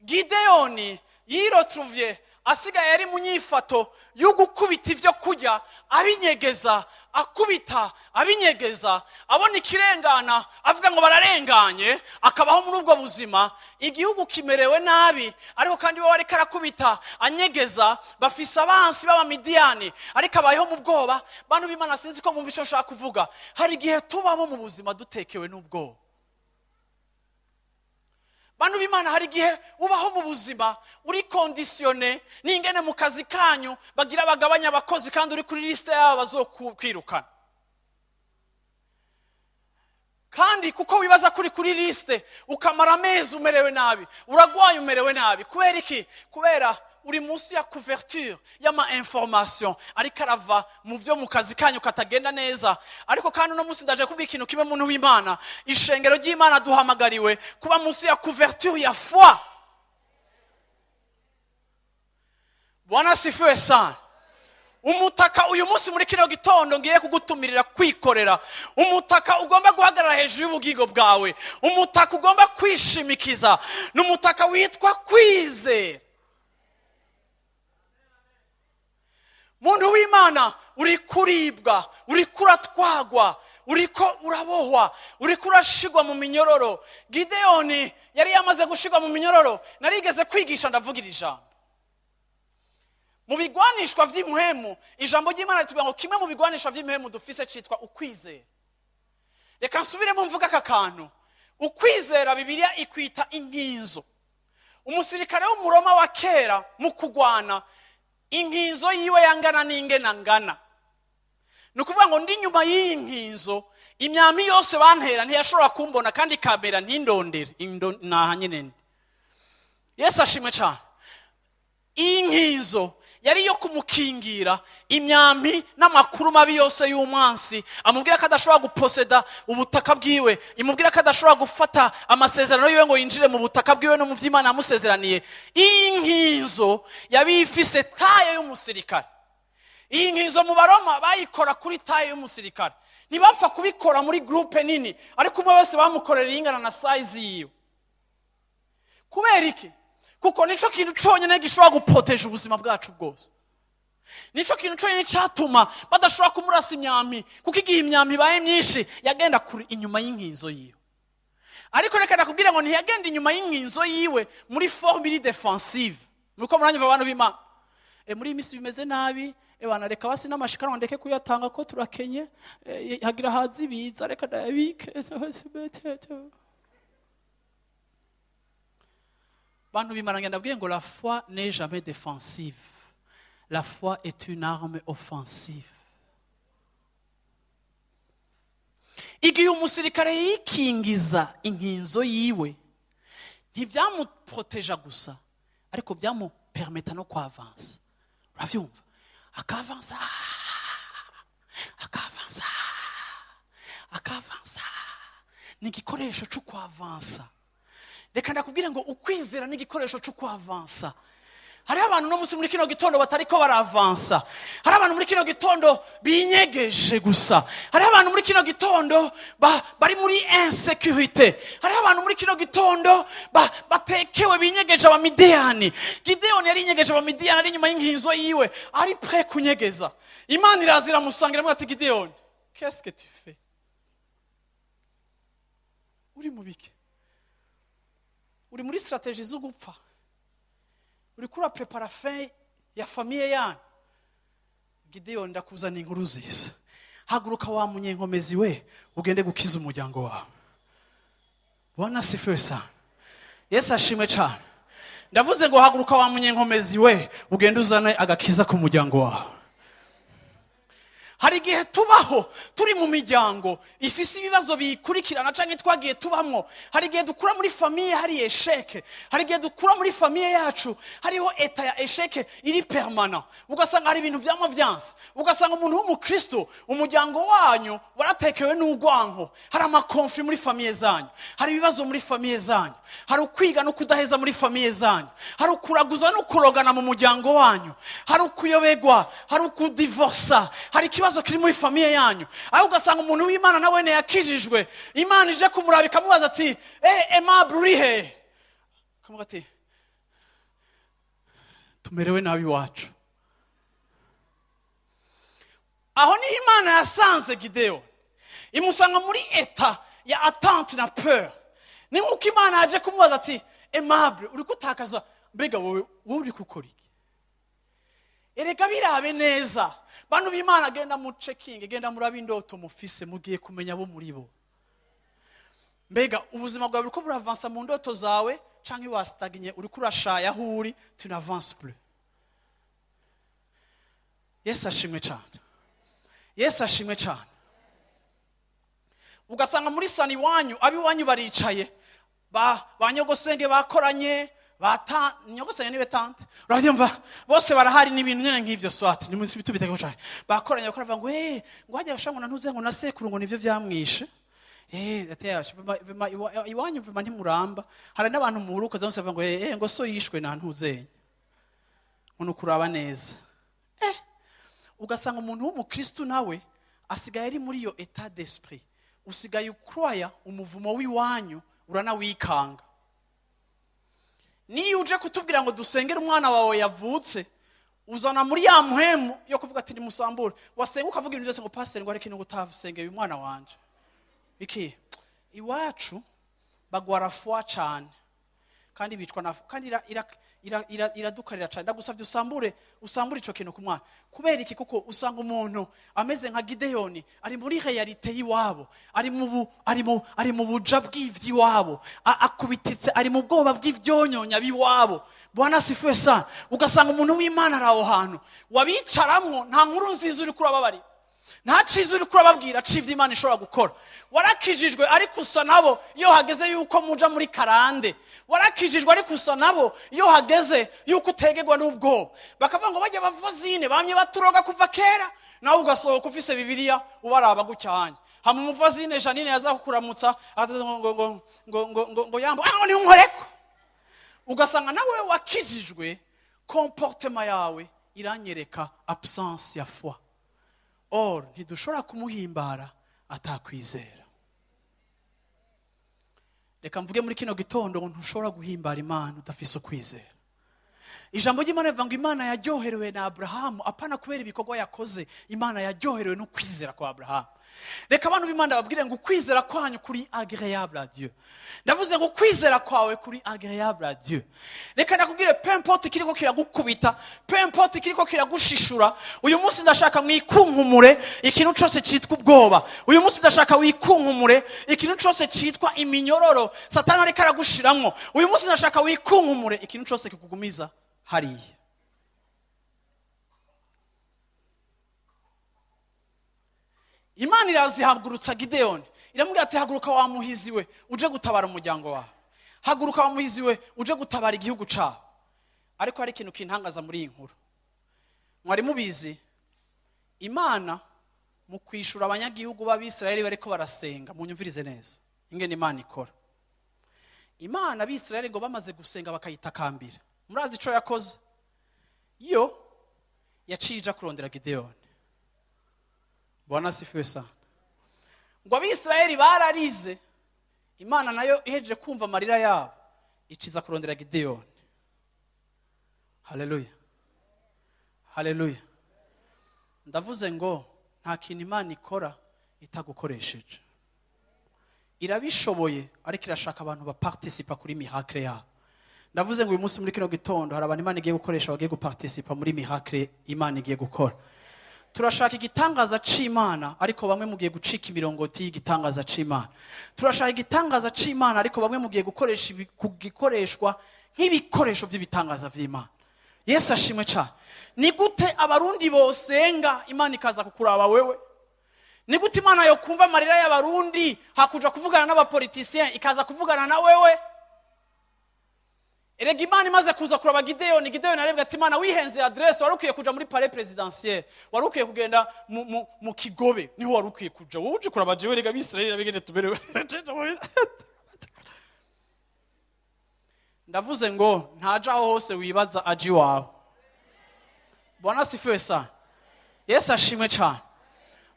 Gideyoni yirotruvye asigaye ari mu nyifato yo gukubita ivyo kurya abinyegeza, akubita abinyegeza, abona ikirengana avuga ngo bararenganye, akabaho muri ubwo buzima. Igihugu kimerewe nabi, ariko kandi we ariko arakubita anyegeza. Bafise abansi b'Abamidiyani, ariko abayeho mu bwoba. Bantu b'Imana, sinzi ko mwumva ico nshaka kuvuga. Hari igihe tubamo mu buzima dutekewe n'ubwoba. Bantu b'Imana, hari igihe ubaho mu buzima uri conditionné n'ingene mu kazi kanyu bagira bagabanya abakozi, kandi uri kuri liste yabo bazokwirukana, kandi kuko wibaza kuri liste ukamara amezi umerewe nabi, uragwaye, umerewe nabi. Kubera iki? Kubera uri munsi ya couverture y'ama information ariko arava mu byo mu kazi kanyu katagenda neza. Ariko kandi uno munsi ndaje kubwira ikintu kimwe, muntu w'Imana: ishengero ry'Imana duhamagariwe kuba munsi ya couverture ya foi. Bwana sifiwe sana. Umutaka uyu munsi muri kino gitondo ngiye kugutumirira kwikorera, umutaka ugomba guhagarara hejuru y'ubugingo bwawe, umutaka ugomba kwishimikiza, ni umutaka witwa kwizera. Muntu w'Imana, uri kuribwa, uri kuratwagwa, uriko urabohwa, uriko urashigwa mu minyororo. Gideyoni yari yamaze gushigwa mu minyororo. Narigeze kwigisha, ndavugira ijambo mu bigwanishwa vy'impwemu. Ijambo ry'Imana ritubwira ngo kimwe mu bigwanishwa vy'impwemu dufise citwa ukwizera. Reka nsubiremo mvuga aka kantu. Ukwizera Bibiliya ikwita inkinzo. Umusirikare w'Umuroma wa kera mu kugwana, inkinzo yiwe yangana n'ingena ngana. Ni ukuvuga ngo ndi nyuma y'iyi nkinzo, imyambi yose bantera ntiyashobora kumbona, kandi kamera ntindondere naha nyine ndi. Yesu ashimwe cyane. Iyi nkinzo yari iyo kumukingira imyambi n'amakuru mabi yose y'umwansi, amubwira ko adashobora guposeda ubutaka bwiwe, imubwira ko adashobora gufata amasezerano yiwe ngo yinjire mu butaka bwiwe no mu vy'Imana yamusezeraniye. Iyi nkinzo yari ifise taye y'umusirikare. Iyi nkinzo mu Baroma bayikora kuri taye y'umusirikare, ntibapfa kubikora muri groupe nini, ariko umwe wese bamukorera ingana na size yiwe. Kubera iki? Kuko nico kintu conyene gishobora guproteje ubuzima bwacu bwose. Nico kintu conyene catuma badashobora kumurasa imyambi, kuko igihe imyambi ibaye myinshi yagenda kuri inyuma y'inkinzo yiwe. Ariko reka nakubwira ngo ntiyagenda inyuma y'inkinzo yiwe muri forme iri defensive. Nuko muranyumva abantu b'Imana. Muri iyi minsi bimeze nabi, bana reka basi n'amashikanwa ndeke kuyatanga ko turakenye, hagira hazi ibiza reka ndayabike. Bantu b'Imana, ndabwiye ngo la foi n'est jamais défensive. La foi est une arme offensive. Igihe umusirikare yikingiza inkinzo yiwe, ntibyamuproteja gusa, ariko byamupermeta no kwavansa. Uravyumva? Akavansa, akavansa, akavansa. Ni igikoresho cyo kwavansa. Reka ndakubwire ngo ukwizera ni igikoresho cyo kwavansa. Hariho abantu no munsi muri kino gitondo batariko baravansa. Hari abantu muri kino gitondo binyegeje gusa. Hariho abantu muri kino gitondo bari muri insécurité. Hariho abantu muri kino gitondo batekewe, binyegeje abamidiyani. Gideon yari yinyegeje abamidiyani, ari inyuma y'inkinzo yiwe, ari prêt kunyegeza. Imana iraza iramusangira, ati Gideon, qu'est-ce que tu fais? Uri mu biki? Uri muri stratégie zo gupfa. Uri kura prepara fin ya famille yanyu. Gideon, ndakuzana inkuru nziza. Haguruka wa munyenkomezi we, ugende gukiza umuryango wawe. Bwana sifiwe sana. Yesu ashimwe cyane. Ndavuze ngo haguruka wa munyenkomezi we, ugende uzane agakiza ku muryango wawe. Hari igihe tubaho turi mu miryango ifise ibibazo bikurikirana canke twagiye tubamwo. Hari igihe dukura muri famille hari échec. Hari igihe dukura muri famille yacu hariho état ya échec iri permanent. Ugasanga hari ibintu vyamwa vyanse. Ugasanga umuntu w'umukristo umuryango wanyu waratekewe n'urwanko. Hari ama conflit muri famille zanyu, hari ibibazo muri famille zanyu, hari ukwiga no kudaheza muri famille zanyu, hari ukuraguza no kurogana mu muryango wanyu, hari ukuyobegwa, hari ukudivorsa, hari ikibazo kiri muri famille yanyu. Aho ugasanga umuntu w'Imana nawe ne yakijijwe, Imana ije kumuraba ikamubaza ati Aimable uri he? Akamuga ati tumerewe nabi iwacu. Aho ni Imana yasanze Gideon, imusanga muri état ya attente na peur. Ni nkuko Imana yaje kumubaza ati Aimable uri gutakaza, mbega wowe uri gukora iki? Erega birabe neza bantu b'Imana, genda mu checking, genda murabe indoto mufise, mugiye kumenya abo muri bo. Mbega ubuzima bwawe buriko buravansa mu ndoto zawe canke wastagné, uriko urashaya aho uri, tu n'avances plus. Yesu ashimwe cyane, Yesu ashimwe cyane. Ugasanga muri sani iwanyu, ab'iwanyu baricaye, ba nyogosenge bakoranye, ba nyogosenge niwe tante, urabyumva, bose barahari n'ibintu nyine nk'ivyo, swat ni munsi bitubitego cyane, bakoranye bakora ngo ngo hajya gashango na ntuze ngo na sekuru ngo nivyo vyamwishe. Ate iwanyu vima ntimuramba. Hari n'abantu muhuruka zose bavuga ngo ngo so yishwe na ntuzenye, ngo nukuraba neza. Ugasanga umuntu w'umukristo nawe asigaye ari muri iyo état d'esprit, usigaye ukrwaya umuvumo w'iwanyu, uranawikanga. Niyo uje kutubwira ngo dusengere umwana wawe yavutse, uzana muri ya muhemu yo kuvuga ati nimusambure. Wasenga ukavuga ibintu byose, ngo pastor, ngo ariko ngo utavusengeye uyu mwana wanje iki, iwacu bagwara foie cyane kandi bicwa na kandi iradukarira cyane, ndagusabye usambure ico kintu ku mwana. Kubera iki? Kuko usanga umuntu ameze nka Gideyoni, ari muri réalité y'iwabo, ari mu buja bw'ivy'iwabo, akubititse, ari mu bwoba bw'ivyonyonya b'iwabo. Bwana asifiwe sana. Ugasanga umuntu w'Imana ari aho hantu wabicaramwo, nta nkuru nziza uri kurababarira, nta ciza uri kurababwira c'ivyo Imana ishobora gukora. Warakijijwe ariko usa nabo iyo hageze yuko muja muri karande. Warakijijwe ariko usa nabo iyo hageze yuko utegerwa n'ubwoba, bakavuga ngo bajya bavazine bamye baturoga kuva kera, nawe ugasohoka ufise Bibiliya ubaraba gucyanya. Hama umuvazine Janine yaza kukuramutsa akaza ngo ngo ngo ngo ngo ngo ngo yambo, ah, ngo ni unkoreko. Ugasanga nawe wakijijwe, comportement yawe iranyereka absence ya foi. Or ntidushobora kumuhimbara atakwizera. Reka mvuge muri kino gitondo ngo ntushobora guhimbara Imana udafise ukwizera. Ijambo ry'Imana rivuga ngo Imana yaryoherewe na Aburahamu, apana kubera ibikorwa yakoze, Imana yaryoherewe no kwizera kwa Aburahamu. Reka abantu b'Imana babwire ngo ukwizera kwanyu kuri agréable à Dieu. Ndavuze ngo ukwizera kwawe kuri agréable à Dieu. Reka ndakubwire, peu importe kiriko kiragukubita, peu importe kiriko kiragushishura, uyu munsi ndashaka mwikunkumure ikintu cose citwa ubwoba. Uyu munsi ndashaka wikunkumure ikintu cose citwa iminyororo Satani ariko aragushiramwo. Uyu munsi ndashaka wikunkumure ikintu cose kikugumiza hariya. Imana irazihagurutsa Gideyoni, iramubwira ati haguruka wa muhizi we, uje gutabara umuryango wawe, haguruka wa muhizi we, uje gutabara igihugu cawe. Ariko hari ikintu kintangaza muri iyi nkuru. Mwari mubizi, Imana mu kwishura abanyagihugu b'Abisirayeli bariko barasenga, munyumvirize neza ingene Imana ikora. Imana, Abisirayeli ngo bamaze gusenga bakayitakambira, murazi ico yakoze? Yo yaciye ija kurondera Gideyoni. Bwana asifiwe sana. Ngo Abisirayeli bararize, Imana nayo ihejeje kumva amarira yabo iciza kurondera Gideyoni. Haleluya, haleluya. Ndavuze ngo nta kintu Imana ikora itagukoresheje. Irabishoboye, ariko irashaka abantu baparticipa kuri miracle yabo. Ndavuze ngo uyu munsi muri kino gitondo hari abantu Imana igiye gukoresha, bagiye guparticipa muri miracle Imana igiye gukora. Turashaka igitangaza c'Imana, ariko bamwe mugiye gucika imiringoti y'igitangaza c'Imana. Turashaka igitangaza c'Imana, ariko bamwe mugiye gukoresha kugikoreshwa nk'ibikoresho by'ibitangaza vy'Imana. Yesu ashimwe cyane. Ni gute Abarundi bosenga Imana ikaza kukuraba wewe? Ni gute Imana yo kumva amarira y'Abarundi hakuja kuvugana n'abapoliticiens ikaza kuvugana na wewe? Erega Imana imaze kuza kuraba Gideyoni, Gideyoni arebwa ati Imana wihenze adresse, wari ukwiye kuja muri palais présidentiel, wari ukwiye kugenda mu Kigobe, niho wari ukwiye kuja. Wowe uje kuraba jewe, rega Abisirayeli abigende tuberewe. Ndavuze ngo ntaja aho hose wibaza, aje iwawe. Bwana asifiwe sana. Yesu ashimwe cyane.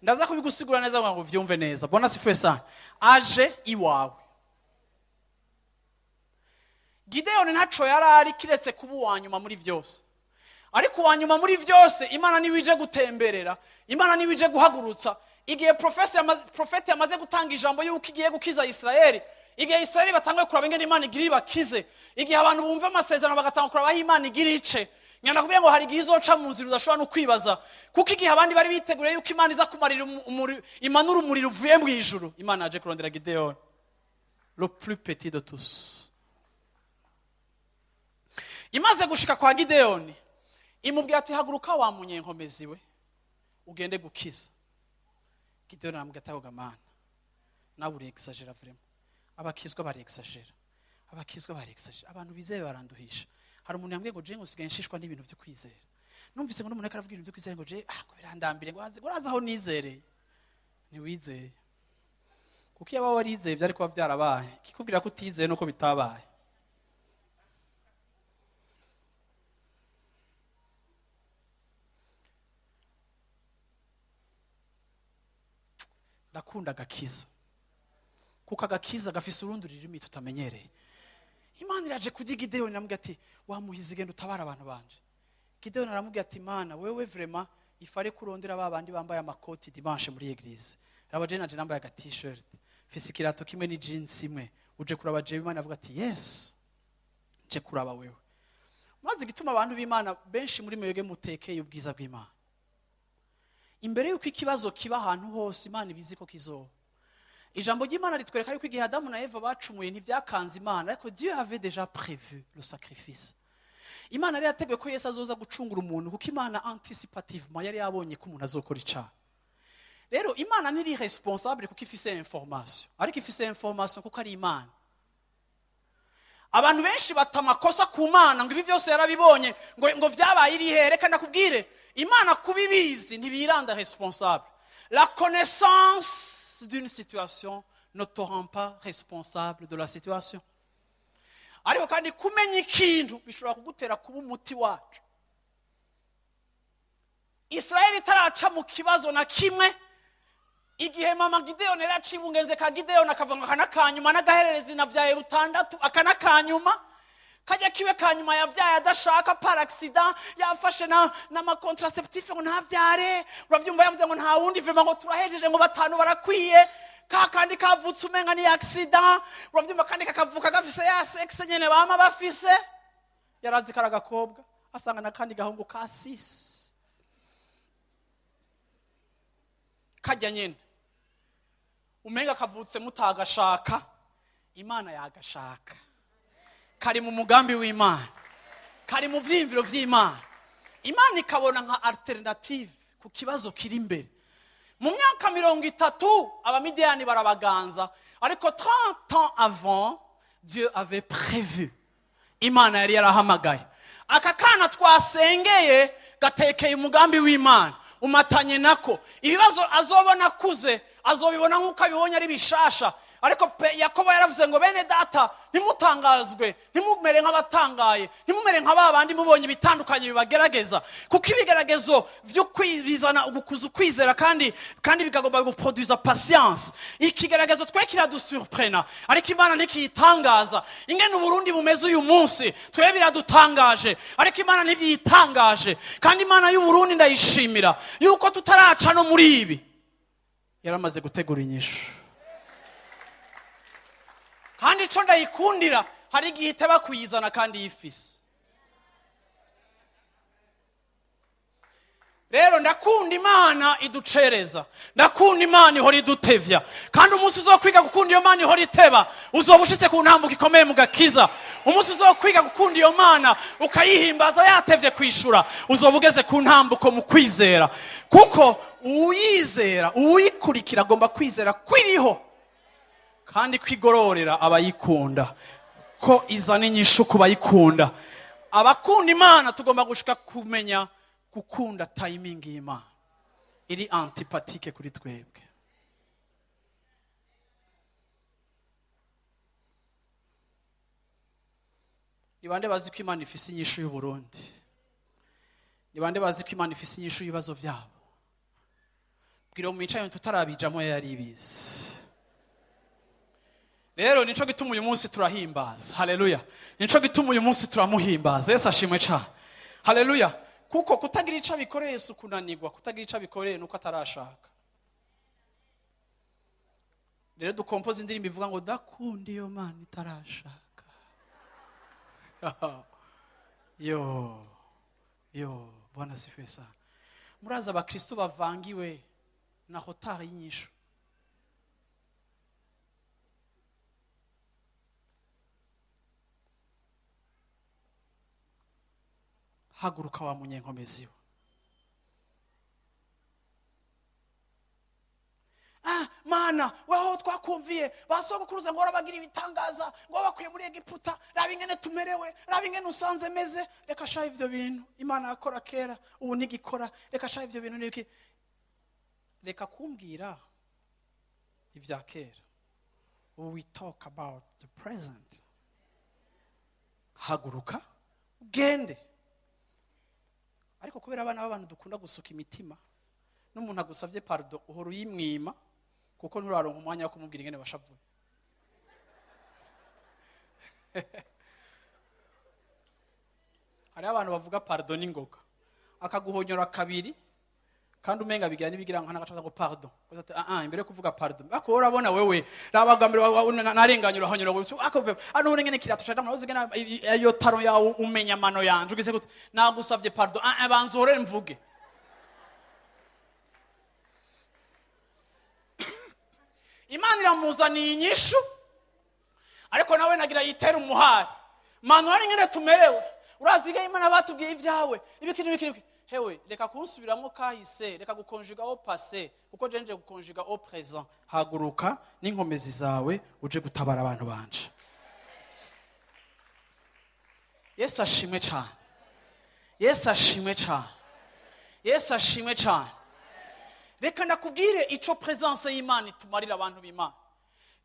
Ndaza kubigusigura neza ngo uvyumve neza. Bwana asifiwe sana. Aje iwawe. Gideyoni ntaco yari ari kiretse kuba uwa nyuma muri vyose. Ariko uwa nyuma muri vyose, Imana niwe ije gutemberera, Imana niwe ije guhagurutsa. Igihe profete yamaze gutanga ijambo yuko igiye gukiza Isirayeli, igihe Isirayeli batanguye kuraba ingene Imana igira ibakize, igihe abantu bumva amasezerano bagatanga kuraba aho Imana igira ice, nyandakubwiye ngo hari igihe izoca mu nzira udashobora no kwibaza, kuko igihe abandi bari biteguriye yuko Imana iza kumarira imanura umuriro uvuye mu ijuru, Imana yaje kurondera Gideyoni, le plus petit de tous. Imaze gushika kwa Gideyoni, imubwira ati haguruka wa munyenkomezi we, ugende gukiza. Gideyoni aramubwira ati ahoga Mana, nawe urexagera vraiment. Abakizwa barexagera, abakizwa barexagera, abantu bizeye baranduhisha. Hari umuntu yambwiye ngo je ngo usigaye nshishwa n'ibintu byo kwizera. Numvise ngo n'umuntu aravuga ibintu byo kwizera ngo je ngo birandambire, ngo aze uraza aho nizereye. Ntiwizeye. Kuko iyo waba warizeye byari kuba byarabaye. Kikubwira ko utizeye nuko bitabaye. Ndakunda agakiza. Kuko agakiza gafise urundi rurimi tutamenyereye. Imana iraje kuri Gideyoni iramubwira ati wamuhize genda utabara abantu banje. Gideyoni aramubwira ati Mana wewe vraiment ifare kurondera ba bandi bambaye amakoti dimanche muri église. Raba je nanje nambaye aga t-shirt, mfise ikirato kimwe ni jeans imwe. Uje kuraba jewe? Imana avuga ati yes, nje kuraba wewe. Maze gituma abantu b'Imana benshi muri mwebwe mutekeye ubwiza bw'Imana. Imbere yuko ikibazo kiba ahantu hose Imana ibizi ko kizoba. Ijambo ry'Imana ritwereka yuko igihe Adamu na Eva bacumuye ntivyakanze Imana, ariko Dieu avait déjà prévu le sacrifice. Imana yari yateguye ko Yesu azoza gucungura umuntu, kuko Imana anticipativement yari yabonye ko umuntu azokora icaha. Rero Imana ntiri responsable kuko ifise information, ariko ifise information kuko ari Imana. Abantu benshi bata amakosa ku Mana ngo ibi byose yarabibonye, ngo vyabaye iri here. Reka ndakubwire, Imana kubibizi ntibiranda responsable. La connaissance d'une situation ne te rend pas responsable de la situation. Ariko kandi kumenya ikintu bishobora kugutera kuba umuti wacu. Israeli itaraca mu kibazo na kimwe, igihe mama Gideon yari aciye ubungenze ka Gideon akavuga ngo aka n'akanyuma n'agahererezi navyaye butandatu, aka n'akanyuma kajya kiwe kanyuma yavyaye adashaka par accident, yafashe n'ama contraceptif ngo ntavyare. Uravyumva yavuze ngo nta wundi vraiment, ngo turahejeje, ngo batanu barakwiye. Ka kandi kavutse umenga ni accident, uravyumva, kandi kakavuka gafise ya sexe nyene bama bafise. Yarazi kari agakobwa, asanga n'akandi gahungu ka 6 kajya nyene umenga kavutse mutagashaka, Imana yagashaka. Kari mu mugambi w'Imana, kari mu vyiyumviro vy'Imana. Imana ikabona nka alternative ku kibazo kiri imbere. Mu myaka 30 abamidiyani barabaganza, ariko 30 ans avant Dieu avait prévu. Imana yari yarahamagaye aka kana twasengeye gatekeye umugambi w'Imana, umatanye nako. Ibibazo azobona akuze azobibona nk'uko abibonye ari bishasha. Ariko Yakobo yaravuze ngo bene data ntimutangazwe, ntimumere nk'abatangaye, ntimumere nka ba bandi mubonye ibitandukanye bibagerageza, kuko ibigeragezo vyo kwizana ugukuza ukwizera kandi bikagomba guproduza patience. Ikigeragezo twe kiradusurprena, ariko Imana ntikiyitangaza. Ingene Uburundi bumeze uyu munsi twe biradutangaje, ariko Imana ntibiyitangaje. Kandi Imana y'Uburundi ndayishimira yuko tutaraca no muri ibi yaramaze gutegura inyishu. Kandi ico ndayikundira, hari igihe iteba kuyizana kandi yifise. Rero ndakunda Imana iducereza, ndakunda Imana ihora idutevya. Kandi umunsi uzokwiga gukunda iyo Mana ihora iteba, uzoba ushitse ku ntambuko ikomeye mu gakiza. Umunsi uzokwiga gukunda iyo Mana ukayihimbaza yatevye kwishura, uzoba ugeze ku ntambuko mu kwizera. Kuko uwuyizera, uwuyikurikira agomba kwizera kwiriho kandi kwigororera abayikunda, ko izana inyishu ku bayikunda. Abakunda Imana tugomba gushika kumenya gukunda timing y'Imana iri antipathique kuri twebwe. Ni bande bazi ko Imana ifise inyishu y'u Burundi? Ni bande bazi ko Imana ifise inyishu y'ibibazo byabo? Bwira mu micayo tutarabijamo yari ibizi. Rero nico gituma uyu munsi turahimbaza. Haleluya. Nico gituma uyu munsi turamuhimbaza. Yesu ashimwe cyane. Haleluya. Kuko kutagira ico abikoreye Yesu kunanirwa, kutagira ico abikoreye nuko atarashaka. Rero dukompoze indirimbo ivuga ngo ndakunda iyo Mana itarashaka. Yo yo, Bwana sifiwe sana. Muraza abakristo bavangiwe na retard y'inyishu. Haguruka wa munyenkomezi we. Ah, mana weho twakumviye basogokuruza ngo bagira ibitangaza ngo bakuye muri Egiputa, raba ingene tumerewe, raba ingene usanze meze. Reka sha ivyo bintu Imana yakora kera ubu ntigikora, reka sha ivyo bintu niki. Reka kumbwira ivya kera, we talk about the present. Haguruka ugende. Ariko kubera abana b'abantu dukunda gusuka imitima, n'umuntu agusavye pardon uhora uyimwima kuko nturaronka umwanya wo kumubwira ingene bashavuye. Hari abantu bavuga pardon n'ingoga, akaguhonyora kabiri kandi umenga bigira nibigira nkana gacaza ngo pardon. Ati imbere yo kuvuga pardon ako urabona wewe rabagambira narenganye urahonyora ako ano ubone ngene kirato shaka murazi ngene ayo taro yawe umenya mano yanje ugeze gute nagusavye pardon banza uhorere mvuge. Imana iramuzaniye inyishu ariko nawe nagira yitera umuhari. Manu ari ngene tumerewe, uraziga Imana batubwiye ibyawe ibiki n'ibiki. Hewe reka kunsubiramo kahise, reka gukonjuga au passé kuko je nje gukonjuga au présent. Haguruka n'inkomezi zawe uje gutabara abantu banje. Yesu ashimwe cyane. Yesu ashimwe cyane. Yesu ashimwe cyane. Reka ndakubwire ico présence y'Imana itumarira abantu b'Imana.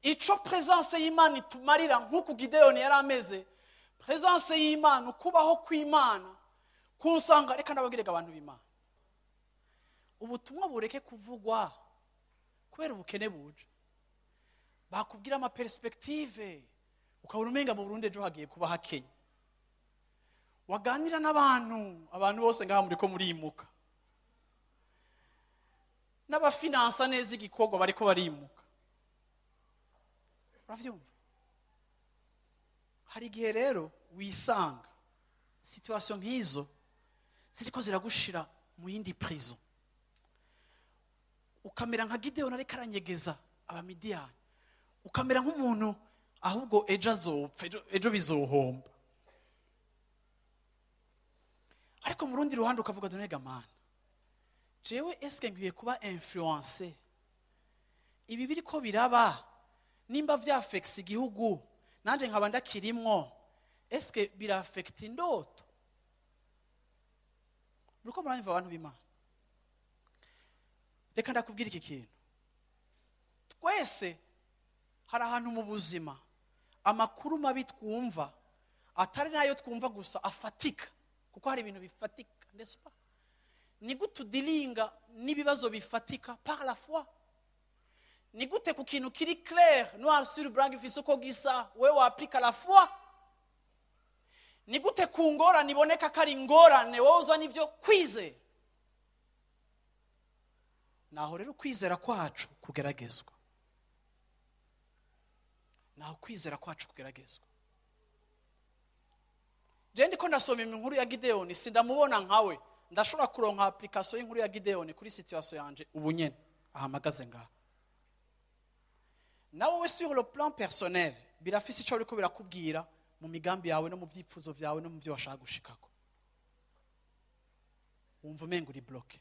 Ico présence y'Imana itumarira nkuko Gideon yari ameze. Présence y'Imana, ukubaho kw'Imana kunsanga. Reka ndababwire abantu b'Imana, ubutumwa bureke kuvugwa kubera ubukene buje. Bakubwira ama perspective ukabona umenga mu Burundi ejo hagiye kuba hakenye. Waganira n'abantu, abantu bose ngaha muri ko murimuka, n'abafinansa neza igikorwa bariko barimuka. Uravyumva? Hari igihe rero wisanga situation nk'izo ziriko ziragushira mu yindi prison, ukamera nka Gideon ariko aranyegeza abamidiyani, ukamera nk'umuntu ahubwo ejo azopfa, ejo bizohomba. Ariko mu rundi ruhande ukavuga ati mana jewe eske nkwiye kuba influence ibi biriko biraba, nimba vyafekisa igihugu nanje nkaba ndakirimwo, eske birafekta indoto? Muriko muranyumva abantu b'Imana? Reka ndakubwira iki kintu. Twese hari ahantu mu buzima amakuru mabi twumva atari nayo twumva gusa afatika, kuko hari ibintu bifatika, n'est-ce pas? Ni gute udilinga n'ibibazo bifatika par la foi? Ni gute ku kintu kiri clair noir sur blanc gifise uko gisa wewe wapika la foi? Ni gute ku ngorane iboneka ko ari ingorane wowe uzana ivyo kwizera? Naho rero kwizera kwacu kugeragezwa. Naho kwizera kwacu kugeragezwa. Je ndiko ndasoma inkuru ya Gideon, sindamubona nkawe, ndashobora kuronka application y'inkuru ya Gideon kuri situation yanje ubu nyene ahamagaze ngaha. Nawe sur le plan personnel birafise ico ariko birakubwira mu migambi yawe no mu vyipfuzo vyawe no mu byo washaka gushikako. Wumva umenga uri bloqué,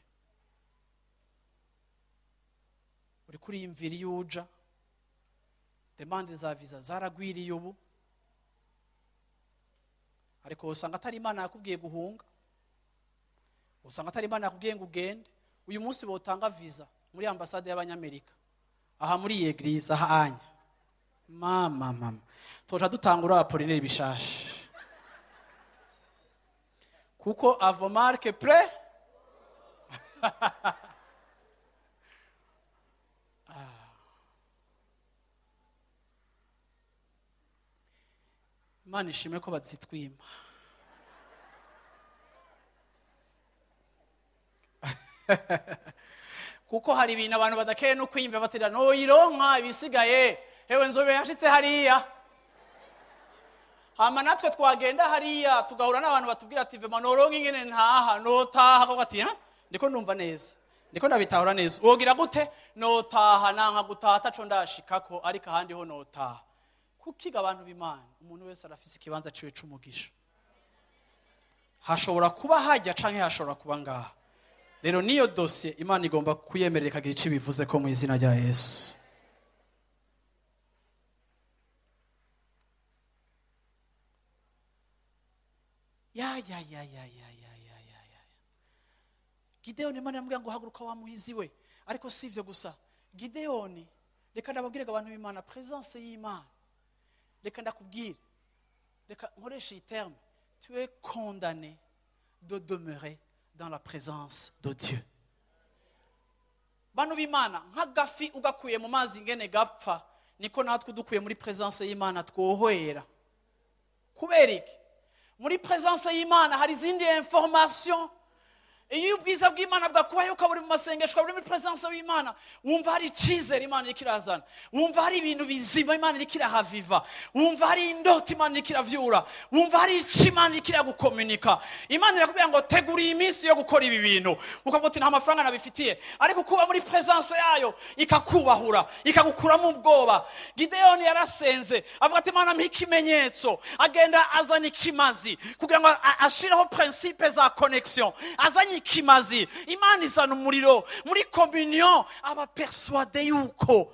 uri kuri imviri yuja, demande za visa zaragwiriye ubu, ariko usanga atari Imana yakubwiye guhunga, usanga atari Imana yakubwiye ngo ugende. Uyu munsi botanga visa muri ambasade y'abanyamerika aha muri eglise aha anya mama mama toja dutangura Apollinaire bishasha, kuko avomarque près. Imana ishimwe ko bazitwima. Kuko hari ibintu abantu badakeye no kwiyumva batira no ironka ibisigaye hewe nzobe yashitse hariya. Hama natwe twagenda hariya tugahura n'abantu batubwira ati vema noronka ingene ntaha notaha, ko ati ndiko ndumva neza, ndiko ndabitahura neza. Wogira gute? Notaha nanka gutaha ataco ndashikako, ariko ahandi ho notaha. Kukiga abantu b'Imana, umuntu wese arafise ikibanza ciwe c'umugisha. Hashobora kuba hajya canke hashobora kuba ngaha. Rero niyo dosiye Imana igomba kuyemerera ikagira icyo ibivuze ko mu izina rya Yesu. Ya ya ya ya ya ya ya ya ya. Gideyoni, Imana yamubwira ngo: "Haguruka wa muhizi we." Ariko si ivyo gusa. Gideyoni, reka ndababwire ngo abantu b'Imana, présence y'Imana, reka ndakubwire, reka nkoreshe iyi terme: tu es condamné de demeurer dans la présence de Dieu. Bantu b'Imana, nk'agafi ugakuye mu mazi ingene gapfa, niko natwe udukuye muri présence y'Imana twohwera. Kubera iki? Muri présence y'Imana hari izindi information. Iyo ubwiza bw'Imana bwakubayeho, ukaba uri mu masengesho, ukaba uri muri présence y'Imana, wumva hari icyizere Imana iriko irazana, wumva hari ibintu bizima Imana iriko irahaviva, wumva hari indoto Imana iriko iravyura, wumva hari ico Imana iriko iragukomunika. Imana irakubwira ngo: "Tegura iyi minsi yo gukora ibi bintu." Ukavuga uti: "Nta mafaranga nabifitiye." Ariko kuba muri présence yayo ikakubahura, ikagukuramo ubwoba. Gideyoni yarasenze, avuga ati: "Imana, mpa ikimenyetso." Agenda azana ikimazi kugira ngo ashireho principe za connexion. Azanye ikimazi, Imana izana umuriro muri communion. Aba persuadé yuko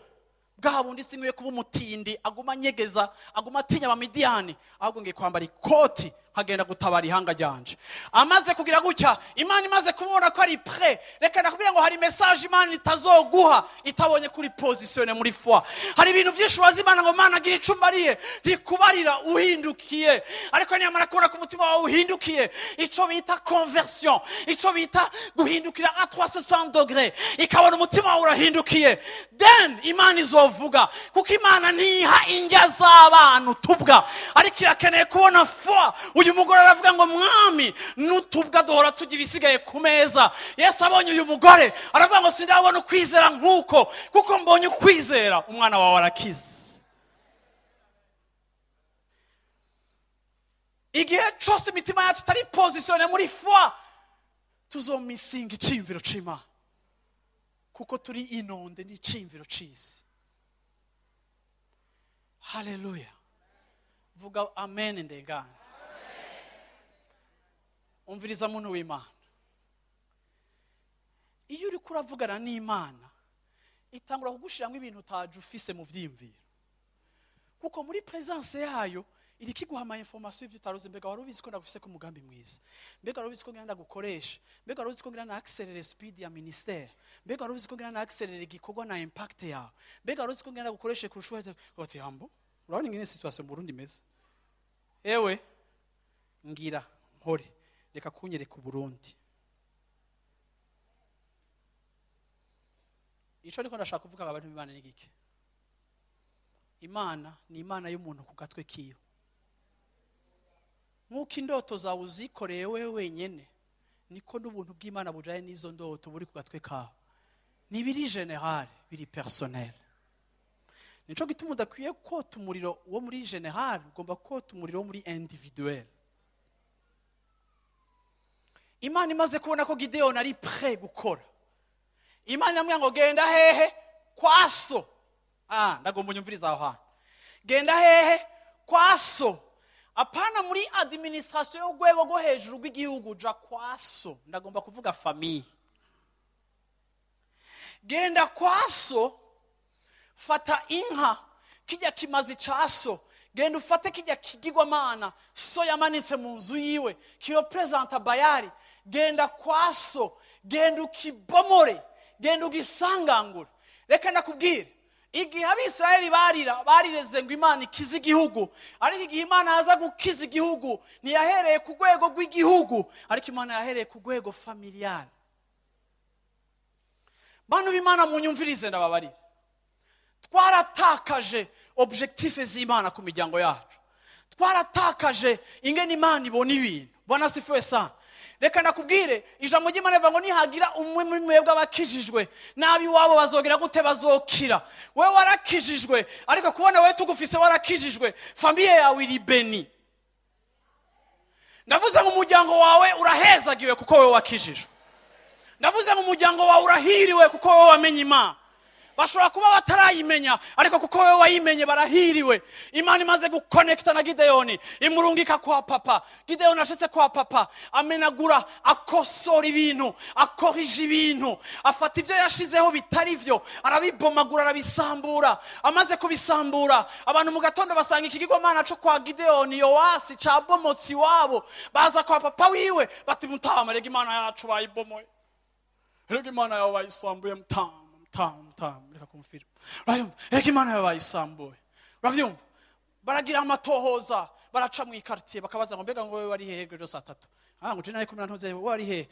bwa bundi sinkwiye kuba umutindi aguma anyegeza, aguma atinya Abamidiyani, ahubwo ngiye kwambara ikoti nkagenda gutabara ihanga ryanje. Amaze kugira gutya, Imana imaze kumubona ko ari prêt. Reka nakubwira ngo hari message Imana itazoguha itabonye kuri positionné muri foi. Hari ibintu byinshi waza Imana ngo: "Mana, agira icyo umbariye." Ntikubarira uhindukiye, ariko niyamara kubona ko umutima wawe uhindukiye, ico bita conversion, ico bita guhindukira à 360 degrés, ikabona umutima wawe urahindukiye, then Imana izovuga. Kuko Imana ntiha indya z'abana utubwa, ariko irakeneye kubona foi. Uyu mugore aravuga ngo: "Mwami, n'utubwa duhora tujya ibisigaye ku meza." Yesu abonye uyu mugore aravuga ngo: "Sindabona ukwizera nk'uko, kuko mbonye ukwizera, umwana wawe arakize." Igihe cyose imitima yacu itari positionnée muri foi, tuzomisinga iciyumviro c'Imana, kuko turi inonde n'iciyumviro c'isi. Haleluya! Vuga amen ndengane. Umviriza muntu w'Imana, iyo uriko uravugana n'Imana, itangura kugushiramo ibintu utaje ufise mu vyiyumviro, kuko muri présence yayo iriko iguha ama information y'ivyo utaruzi. Mbega wari ubizi ko ndagufise ko umugambi mwiza? Mbega wari ubizi ko ngira ndagukoresha? Mbega wari ubizi ko ngira na accélère speed ya ministère? Mbega wari ubizi ko ngira na accélère igikorwa na impact yawe? Mbega wari uzi ko ngira ndagukoreshe kurusha uwese? Uti: "Hambo, urabona ingene situation mu Burundi imeze." Ewe, ngira nkore, reka kunyereka Uburundi. Ico ariko ndashaka kuvuga, abantu b'Imana, ni gike: Imana ni Imana y'umuntu ku gatwe kiwe. Nk'uko indoto zawe uzikoreye wewe wenyene, niko n'ubuntu bw'Imana bujanye n'izo ndoto buri ku gatwe kawe. Ntibiri général, biri personnel. Nico gituma udakwiye kota umuriro wo muri général, ugomba kota umuriro wo muri individuel. Imana imaze kubona ko Gideyoni ari prêt gukora, Imana iramubwira ngo: "Genda hehe? Kwa so." Ah, ndagomba unyumviriza aho hantu. Genda hehe? Kwa so. Apana muri administration y'urwego rwo hejuru rw'igihugu, ja kwa so. Ndagomba kuvuga famille. Genda kwa so, fata inka, kijya kimazi ca so. Genda ufate kijya kigirwamana so yamanitse mu nzu yiwe kirepresenta Bayari. Genda kwa so, genda ukibomore, genda ugisangangure. Reka ndakubwire, igihe Abisirayeli barira, barireze ngo Imana ikize igihugu, ariko igihe Imana yaza gukiza igihugu, ntiyahereye ku rwego rw'igihugu, ariko Imana yahereye ku rwego familial. Bantu b'Imana, munyumvirize, ndababarira. Twaratakaje objectif z'Imana ku miryango yacu, twaratakaje ingene Imana ibona ibintu. Bwana asifiwe sana. Reka nakubwire, ijambo ry'Imana rivuga ngo nihagira umwe muri mwebwe abakijijwe nabi, iwabo bazogera gute? Bazokira. Wewe warakijijwe, ariko kubona wewe tugufise warakijijwe, famille yawe iri bénie. Ndavuze ngo umuryango wawe urahezagiwe kuko wewe wakijijwe. Ndavuze ngo umuryango wawe urahiriwe kuko wowe wamenye Imana. Bashobora kuba batarayimenya, ariko kuko wewe wayimenye barahiriwe. Imana imaze gukonekita na Gideyoni, imurungika kwa papa. Gideyoni ashitse kwa papa, amenagura, akosora ibintu, akorija ibintu, afata ivyo yashizeho bitari vyo, arabibomagura, arabisambura. Amaze kubisambura, abantu mu gatondo basanga ikigirwamana co kwa Gideyoni Yowasi cabomotse iwabo. Baza kwa papa wiwe bati: mutama, rega Imana yacu bayibomoye, rega Imana yawe bayisambuye, mutama, mutama, mutama, reka kumfira. Urabyumva? Reka Imana yawe bayisambuye. Urabyumva? Baragira amatohoza, baraca mu ikartier, bakabaza ngo: mbega ngo wewe wari hehe ejo saa 3? Ah, ngo je nari kumwe na ntuze. Wewe wari hehe?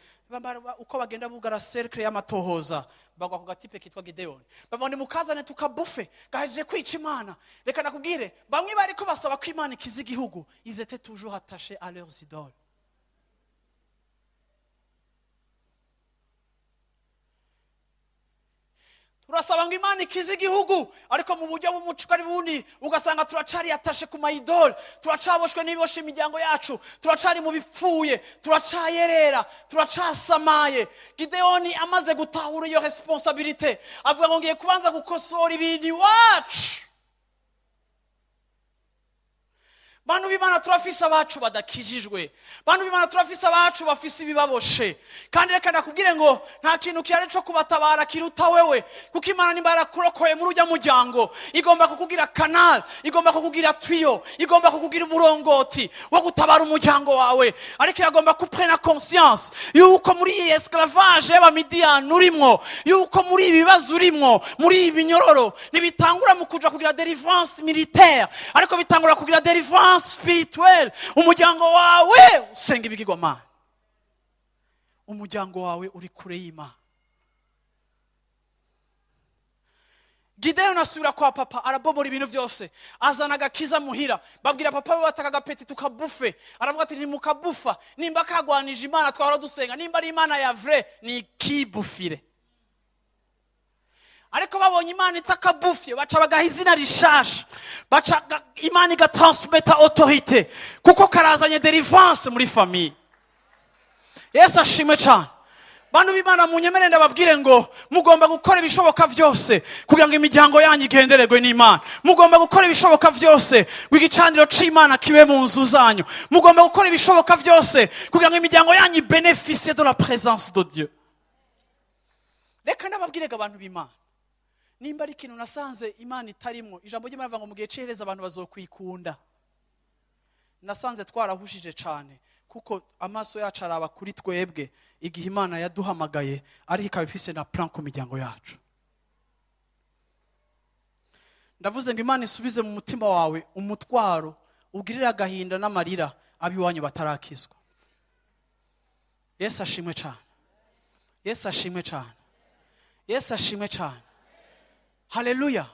Uko bagenda bugara cercle y'amatohoza, bagwa ku gatipe kitwa Gideon. Bavuga: nimukazane tukabufe, gahejeje kwica Imana. Reka nakubwire, bamwe bariko basaba ko Imana ikiza igihugu, ils étaient toujours attachés à leurs idoles. Turasaba ngo Imana ikize igihugu, ariko mu buryo bw'umuco ari bundi ugasanga turacari atashe ku mayidole, turacaboshwe n'ibiboshe imiryango yacu, turacari mu bipfuye, turacayerera, turacasamaye. Gideyoni amaze gutahura iyo responsabilité, avuga ngo: ngiye kubanza gukosora ibintu iwacu. Bantu b'Imana, turafise abacu badakijijwe. Bantu b'Imana, turafise abacu bafise ibibaboshe. Kandi reka nakubwire ngo nta kintu kihari co kubatabara kiruta wewe, kuko Imana nimba yarakurokoye muri ujya muryango, igomba kukugira canal, igomba kukugira tuyau, igomba kukugira umurongoti wo gutabara umuryango wawe. Ariko iragomba kuprena conscience yuko muri iyi esclavage y'Abamidiyani urimwo, yuko muri ibi bibazo urimwo, muri ibi binyororo, ntibitangura mu kuja kugira délivrance militaire, ariko bitangura kugira délivrance spirituelle. Umuryango wawe usenga ibigirwamana, umuryango wawe uri kure y'Imana. Gideyoni asubira kwa papa, arabomora ibintu byose, azana agakiza muhira. Babwira papa we bataka agapeti tukabufe. Aravuga ati: nimukabufa, nimba kagwanije Imana twahora dusenga, nimba ari Imana ya vrai, ni ikibufire. Ariko babonye Imana itakabufye, baca bagaha izina rishasha, baca Imana igatransmeta autorité, kuko karazanye délivrance muri famille. Yesu ashimwe cyane. Bantu b'Imana, munyemere ndababwire ngo mugomba gukora ibishoboka byose kugira ngo imiryango yanyu igendererwe n'Imana. Mugomba gukora ibishoboka byose ngo igicaniro c'Imana kibe mu nzu zanyu. Mugomba gukora ibishoboka byose kugira ngo imiryango yanyu bénéficie de la présence de Dieu. Reka ndababwire, abantu b'Imana, nimba ari ikintu nasanze Imana itarimwo, ijambo ry'Imana rivuga ngo mu gihe c'iherezo abantu bazokwikunda. Nasanze twarahushije cyane, kuko amaso yacu araba kuri twebwe igihe Imana yaduhamagaye, ariko ikaba ifise na plan ku miryango yacu. Ndavuze ngo Imana isubize mu mutima wawe umutwaro, ugirire agahinda n'amarira ab'iwanyu batarakizwa. Yesu ashimwe cyane. Yesu ashimwe cyane. Yesu ashimwe cyane. Haleluya.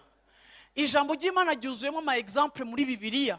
Ijambo ry'Imana ryuzuyemo ama exemple muri Bibiliya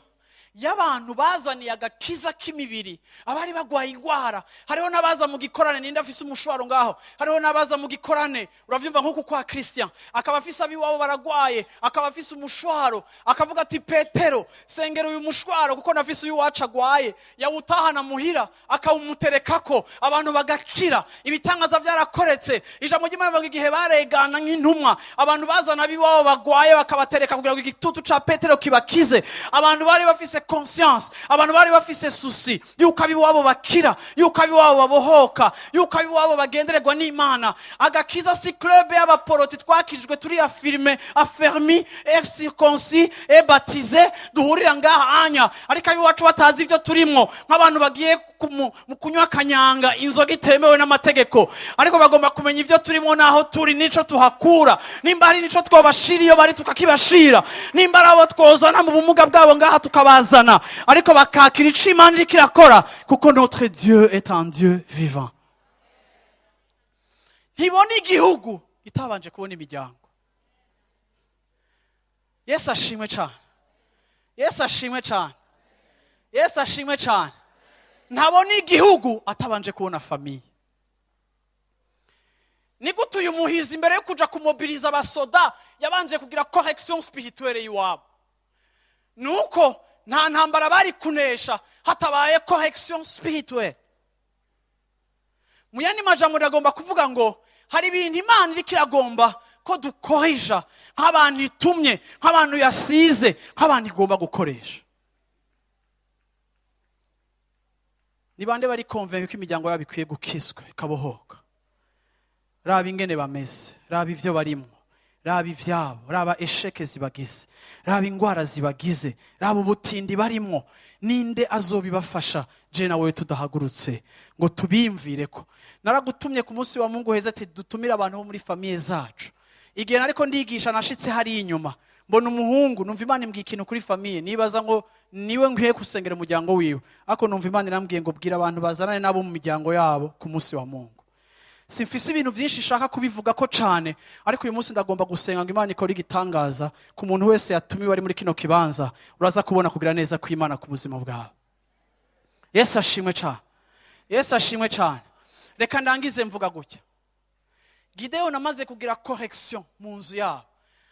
y'abantu bazaniye agakiza k'imibiri abari bagwaye indwara. Hariho n'abaza mu gikorane. Ninde afise umushwaro ngaho? Hariho n'abaza mu gikorane, uravyumva, nk'uku kwa Christian, akaba afise abiwabo baragwaye, akaba afise umushwaro, akavuga ati: Petero, sengera uyu mushwaro kuko nafise uyu wacu agwaye. Yawutahana muhira, akawumuterekako, abantu bagakira. Ibitangaza byarakoretse. Ijambo ry'Imana rivuga igihe baregana nk'intumwa, abantu bazana abiwabo bagwaye, bakabatereka kugira ngo igitutu ca Petero kibakize. Abantu bari bafise conscience, abantu bari bafise souci yuko abiwabo bakira, yuko abiwabo babohoka, yuko abiwabo bagendererwa n'Imana. Agakiza si club y'abaporoti twakijwe, turi affirmé, affermi et circoncis et baptisé, duhurira ngaha anya, ariko abiwacu batazi ibyo turimwo, nk'abantu bagiye mu kunywa kanyanga, inzoga itemewe n'amategeko. Ariko bagomba kumenya ibyo turimo n'aho turi n'ico tuhakura. Nimba hari n'ico twobashira iyo bari, tukakibashira. Nimba ari abo twozana mu bumuga bwabo ngaha, tukabazana, ariko bakakira ico Imana iriko irakora, kuko notre Dieu est un Dieu vivant. Ntibona igihugu itabanje kubona imiryango. Yesu ashimwe cyane. Yesu ashimwe cyane. Yesu ashimwe cyane. Ntabona igihugu atabanje kubona famille. Ni gute uyu muhizi, imbere yo kuja kumobiriza abasoda, yabanje kugira correction spirituelle y'iwabo? Nuko nta ntambara bari kunesha hatabaye correction spirituelle. Mu yandi majambo, ndagomba kuvuga ngo hari ibintu Imana iriko iragomba ko duhindura mu miryango yacu. ko dukoresha nk'abantu itumye, nk'abantu yasize, nk'abantu igomba gukoresha. Ni bande bari convaincu ko imiryango yabo ikwiye gukizwa ikabohoka? Raba ingene bameze, raba ivyo barimo, raba ivyabo, raba esheke zibagize, raba ingwara zibagize, raba ubutindi barimo. Ninde azobibafasha je nawe tudahagurutse ngo tubimvire ko? Naragutumye ku munsi wa Mungu heza ati dutumire abantu bo muri famille zacu. Igihe nariko ndigisha nashitse hari inyuma mbona umuhungu, numva Imana imbwiye ikintu kuri famille, nibaza ngo niwe nkwiye gusengera umuryango wiwe, ariko numva Imana irambwiye ngo bwira abantu bazanane nabo mu miryango yabo ku munsi wa Mungu. Simfise ibintu byinshi nshaka kubivuga ko cane, ariko uyu munsi ndagomba gusenga ngo Imana ikore igitangaza ku muntu wese yatumiwe ari muri kino kibanza. Uraza kubona kugira neza kw'Imana ku buzima bwawe. Yesu ashimwe cane, Yesu ashimwe cane. Reka ndangize mvuga gutya. Gideon amaze kugira correction mu nzu yabo,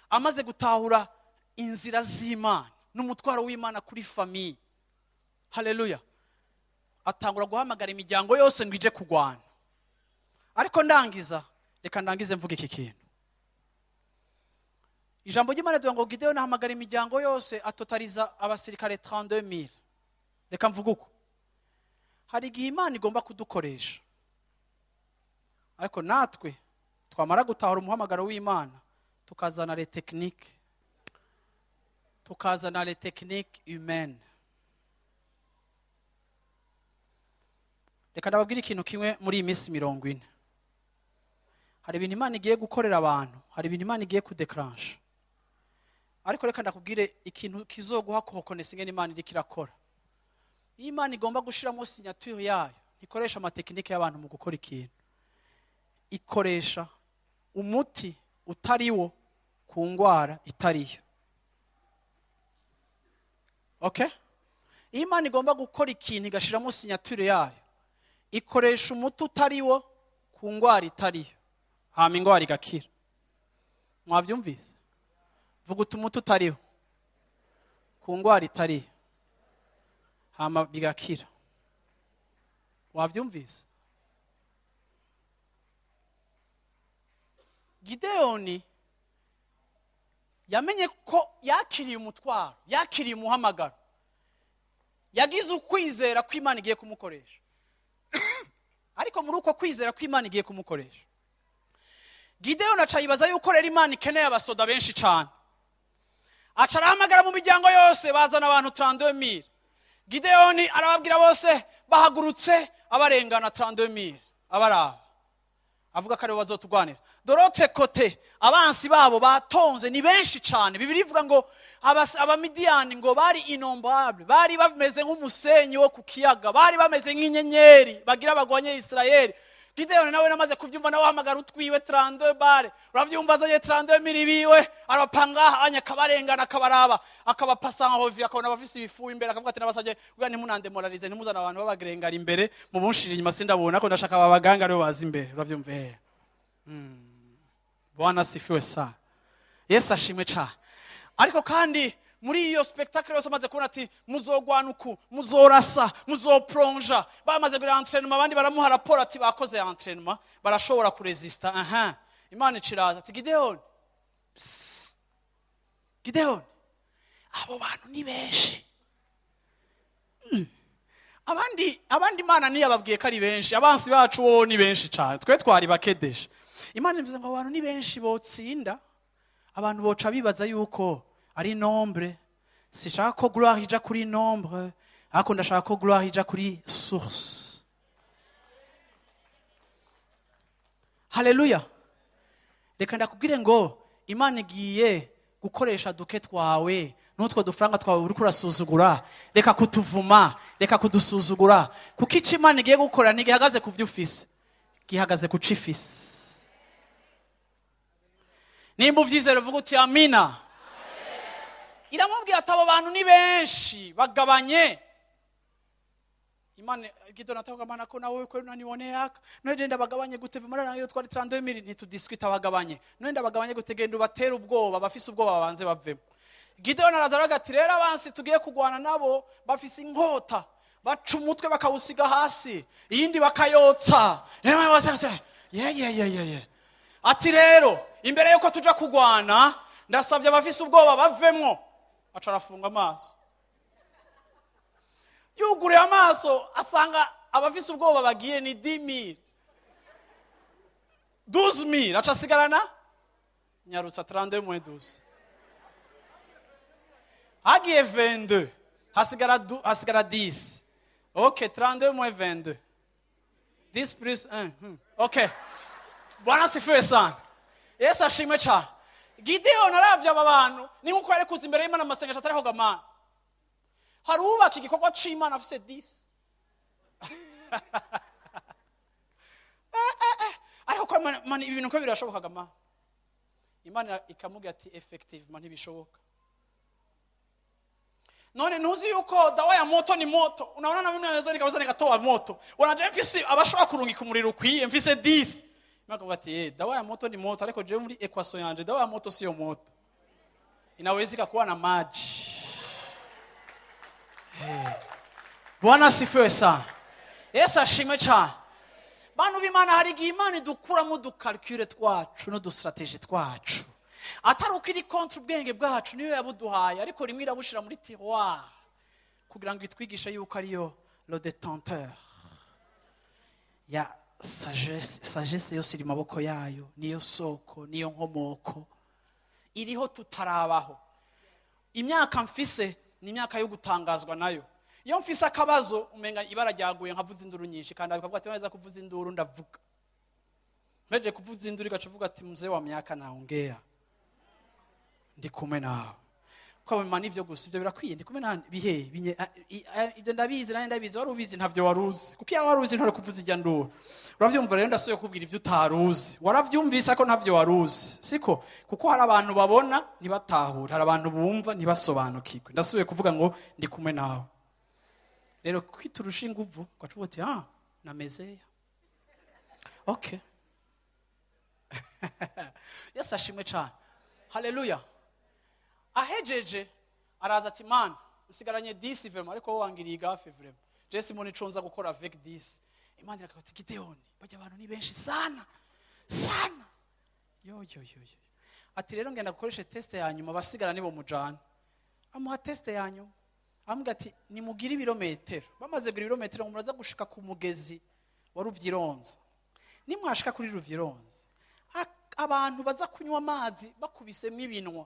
amaze gutahura inzira z'Imana n'umutwaro w'Imana kuri famille, haleluya, atangura guhamagara imiryango yose ngo ije kugwana. Ariko ndangiza, reka ndangize mvuga iki kintu. Ijambo ry'Imana rivuga ngo Gideon ahamagara imiryango yose atotariza abasirikare 32000. Reka mvuge uko. Hari igihe Imana igomba kudukoresha, ariko natwe twamara gutahura umuhamagaro w'Imana tukazana les techniques, tukazana les techniques humaines. Reka ndababwire ikintu kimwe muri iyi minsi 40. Hari ibintu Imana igiye gukorera abantu, hari ibintu Imana igiye kudeclenche. Ariko reka ndakubwire ikintu kizoguha kuhokonesa ingene Imana iriko irakora. Iyo Imana igomba gushiramo signature yayo, ntikoresha amatekinike y'abantu mu gukora ikintu. Ikoresha umuti utariwo ku ngwara itariyo. Okay? Iyo Imana igomba gukora ikintu igashiramo signature yayo, ikoresha umuti utariwo ku ngwara itariyo, hama ingwara igakira. Mwavyumvise? Vuga uti umuti utariwo ku ngwara itariyo, hama bigakira. Wavyumvise? Gideoni yamenye ko yakiriye umutwaro, yakiriye umuhamagaro, yagize ukwizera ko Imana igiye kumukoresha. Ariko muri uko kwizera ko Imana igiye kumukoresha, Gideon aca yibaza yuko rero Imana ikeneye abasoda benshi cane. Aca arahamagara mu miryango yose, bazana abantu 32000. Gideon arababwira bose bahagurutse, abarengana 32000 abaraba, avuga ko aribo bazotugwanira. De l'autre côté, abansi babo batonze ni benshi cane. Bibiliya ivuga ngo abamidiyani ngo bari innombrable, bari bameze nk'umusenyi wo ku kiyaga, bari bameze nk'inyenyeri bagira bagwanye Israeli. Gideon nawe namaze kuvyumva, nawe ahamagara utwiwe 32 bare. Uravyumva, azanye 32000 biwe, arabapanga anya akabarengana, akabaraba, akabapasa nka hovi, akabona abafise ibifu imbere, akavuga ati nabasavye kugira ntimunandemoralize, ntimuzana abantu babagrengara imbere, mubunshire inyuma sindabona ko ndashaka ababaganga aribo baza imbere. Uravyumva? Bwana asifiwe sana. Yesu ashimwe cyane. Ariko kandi muri iyo spectacle yose amaze kubona ati muzogwana uku, muzorasa, muzoplonja, bamaze kugira entraînement, abandi baramuha rapport ati bakoze entraînement, barashobora kuresista. Aha, Imana iciraza ati Gideon, psst, Gideon, abo bantu ni benshi. Abandi Imana ntiyababwiye ko ari benshi, abansi bacu bo ni benshi cyane, twe twari bakedeje. Imana ivuze ngo abantu ni benshi botsinda, abantu boca bibaza yuko ari nombre. Sishaka ko gloire ija kuri nombre, ariko ndashaka ko gloire ija kuri source. Haleluya. Reka ndakubwire ngo Imana igiye gukoresha duke twawe n'utwo dufaranga twawe uri kurasuzugura. Reka kutuvuma, reka kudusuzugura, kuko ico Imana igiye gukora ntigihagaze ku vyo ufise, gihagaze ku cifise. Nimba uvyizera uvuga uti amina. Iramubwira ati abo bantu ni benshi, bagabanye. Imana Gideon atavuga Mana ko nawe ko naniwone yaka, none genda bagabanye gute? Bimara nayo twari 32000 ntitudiscuta bagabanye, none ndabagabanye gute? Genda ubatera ubwoba, bafise ubwoba babanze bavemo. Gideon araza aravuga ati rero abansi tugiye kugwana nabo bafise inkota, baca umutwe bakawusiga hasi, iyindi bakayotsa. Ye ye ye ye ye. Ati rero Imbere yuko tuja kugwana, ndasabye abafise ubwoba bavemwo. Aca arafunga amaso, yuguruye amaso asanga abafise ubwoba bagiye ni 10,000, 12,000. Aca asigarana nyarutsa 32 moins 12, hagiye 22, hasigara 10. Ok, 32 moins 22, 10 plus 1. Ok, Bwana asifiwe sana, Yesu ashimwe cyane. Gideon aravye aba bantu, ni nkuko yari kuza imbere y'Imana amasengesho atariho gamana. Hari uwubaka igikorwa c'Imana afise 10, ariko ko Mana, ibintu ko birashoboka gamana? Imana ikamubwira ati effectivement ntibishoboka. None ntuzi yuko dawa ya moto ni moto? Unaona na mimi naweza nikaweza nikatoa moto, unajua mfise abashobora kurungika umuriro ukwiye, mfise 10. Imana ikavuga ati dawa ya moto ni moto, ariko jewe muri equation yanje dawa ya moto siyo moto, inaweza ikakuwa na maji. Bwana asifiwe sana, Yesu ashimwe cyane. Bantu b'Imana, hari igihe Imana idukuramo udukalcule twacu n'udustratégie twacu, atari uko iri contre ubwenge bwacu, niyo yabuduhaye, ariko rimwe irabushira muri tiroir kugira ngo itwigishe yuko ariyo le détenteur ya sagesse. Sagesse yose iri mu maboko yayo, niyo soko, niyo nkomoko, iriho tutarabaho. Imyaka mfise ni imyaka yo gutangazwa nayo. Iyo mfise akabazo umenga ibara ryaguye, nkavuza induru nyinshi, kandi bikavuga ati neza kuvuza induru, ndavuga, mpeje kuvuza induru igaca uvuga ati mzee wa miaka naongea, ndi kumwe nawe. Ko mama nivyo gusa, ivyo birakwiye, ndi kumwe nawe bihe binye, ibyo ndabizi, nane ndabizi, wari ubizi, ntavyo waruzi, kuko iyo wari uzi ntore kuvuza ijya nduru. Uravyumva rero, ndasubiye kukubwira ivyo utaruzi, waravyumvise ko ntavyo waruzi, siko? Kuko hari abantu babona ntibatahure, hari abantu bumva ntibasobanukirwe. Ndasubiye kuvuga ngo ndi kumwe nawe. Rero kwiturusha inguvu ugaca uvuga uti ah, namezeya. Okay, Yesu ashimwe cyane, haleluya. Ahejeje araza ati Mana, nsigaranye 10 vraiment, ariko wowe wangiriye igafe vraiment, je simoni ico nza gukora avec 10. Imana irakavuga ati Gideon, bajya abantu ni benshi sana sana. Yo yo yo yo, ati rero ngenda gukoresha test ya nyuma, basigara nibo mujana. Amuha test ya nyuma, amubwira ati nimugire ibirometero. Bamaze kugira ibirometero, ngo muraza gushika ku mugezi wa Ruvyironza. Nimwashika kuri Ruvyironza, abantu baza kunywa amazi bakubisemo ibinwa.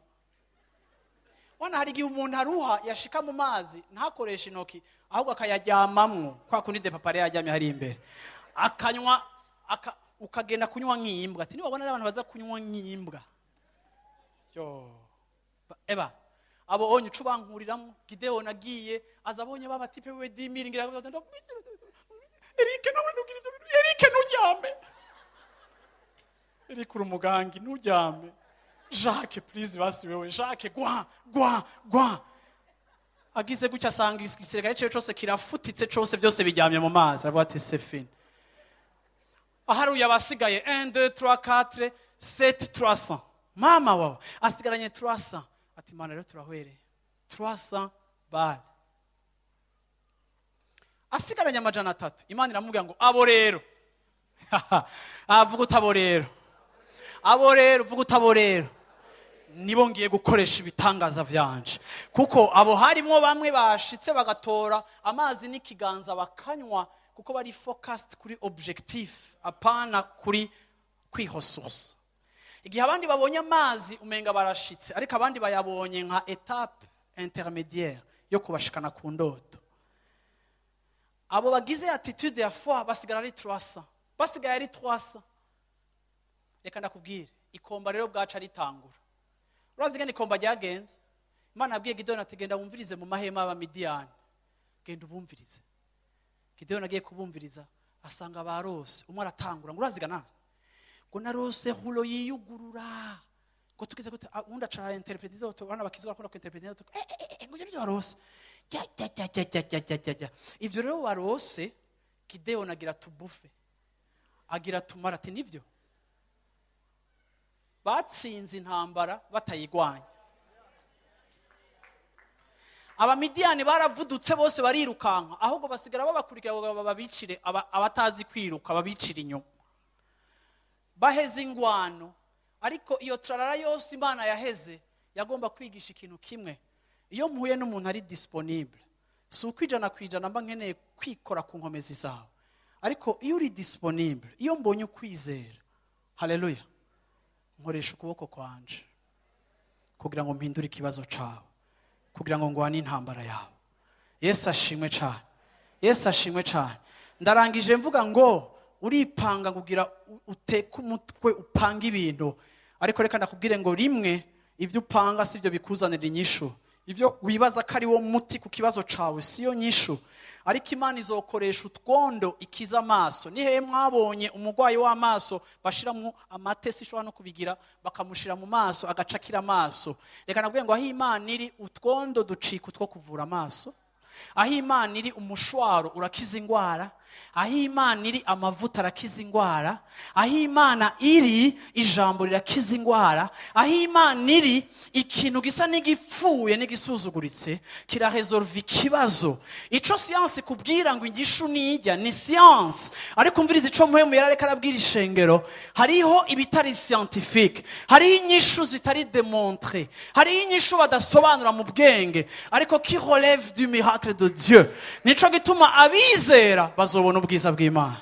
Wana hari igihe umuntu aruha, yashika mu mazi ntakoreshe intoki, ahubwo akayaryamamwo kwa kundi de papare yaryamye hari imbere, akanywa ukagenda kunywa nk'imbwa. Ati niwabona ari abantu baza kunywa nk'imbwa, yo eba abo onye uca ubankuriramwo. Gideon agiye aza abonye ba batipe we 10,000, ngira ngo Eric nawe ntugira ivyo bintu, Eric nturyame, Eric uri umugangi nturyame, Jacques please, basi wewe Jacques, gwa gwa gwa. Agize gutya asanga igisirikare ciwe cose kirafutitse cose, byose biryamye mu mazi. Aravuga ati c'est fini. Aharuye abasigaye 1 2 3 4 7 300. Mama wawe asigaranye 300. Ati Mana rero turahwereye 300 bale, asigaranye 300. Imana iramubwira ngo abo rero, avuga utabo rero, abo rero, vuga utabo rero nibo ngiye gukoresha ibitangaza vyanje. Kuko abo harimwo bamwe bashitse bagatora amazi n'ikiganza bakanywa, kuko bari focused kuri objectif, apana kuri kwihososa. Igihe abandi babonye amazi umenga barashitse, ariko abandi bayabonye nka étape intermédiaire yo kubashikana ku ndoto. Abo bagize attitude ya foi basigara ari 300, basigaye ari 300. Reka ndakubwire, ikomba rero bwaca ritangura. Urazi ingene ikomba ryagenze? Imana yabwiye Gideon ati genda wumvirize mu mahema y'Abamidiyani, genda ubumvirize. Gideon agiye kubumviriza asanga barose. Umwe aratangura ngo urazigana ngo narose hulo yiyugurura, ngo tugeze gute, undi acara interprète indoto. Bana bakizwa bakunda kwinterprète indoto. Ngo ibyo nivyo warose? Ya ya ya ya ya ya ya ya ya, ivyo rero warose. Gideon agira tubufe, agira tumara, ati nivyo. Batsinze intambara batayigwanya. Abamidiyani baravudutse bose barirukanka, ahubwo basigara babakurikira ngo babicire abatazi kwiruka, babicire inyuma. Baheze ingwano. Ariko iyo trarara yose Imana yaheze yagomba kwigisha ikintu kimwe: iyo mpuye n'umuntu ari disponible, si uko 100% mba nkeneye kwikora ku nkomezi zawe, ariko iyo uri disponible, iyo mbonye ukwizera, haleluya, nkoresha ukuboko kwanje kugira ngo mpindure ikibazo cawe, kugira ngo ngwane intambara yawe. Yesu ashimwe cyane, Yesu ashimwe cyane. Ndarangije mvuga ngo uripanga kugira uteke umutwe, upanga ibintu, ariko reka ndakubwire ngo rimwe ibyo upanga si byo bikuzanira inyishu. Ibyo wibaza ko ari wo muti ku kibazo cawe siyo nyishu, ariko Imana izokoresha utwondo ikiza amaso. Ni hehe mwabonye umurwayi w'amaso bashiramo amatesi, ishobora no kubigira, bakamushira mu maso agacakira amaso? Reka nakubwire ngo aho Imana iri, utwondo ducika utwo kuvura amaso. Aho Imana iri, umushwaro urakiza indwara. Aho Imana iri, amavuta arakiza indwara. Aho Imana iri, ijambo rirakiza indwara. Aho Imana iri, ikintu gisa n'igipfuye n'igisuzuguritse kiraresolva ikibazo. Ico siyansi ikubwira ngo igishu nijya ni siyansi, ariko umviriza ico Muhemu yarareka arabwira ishengero: hariho ibitari scientifique, hariho inyishu zitari démontré, hariho inyishu badasobanura mu bwenge, ariko qui relève du miracle de Dieu. Nico gituma abizera bazobona ubwiza bw'Imana.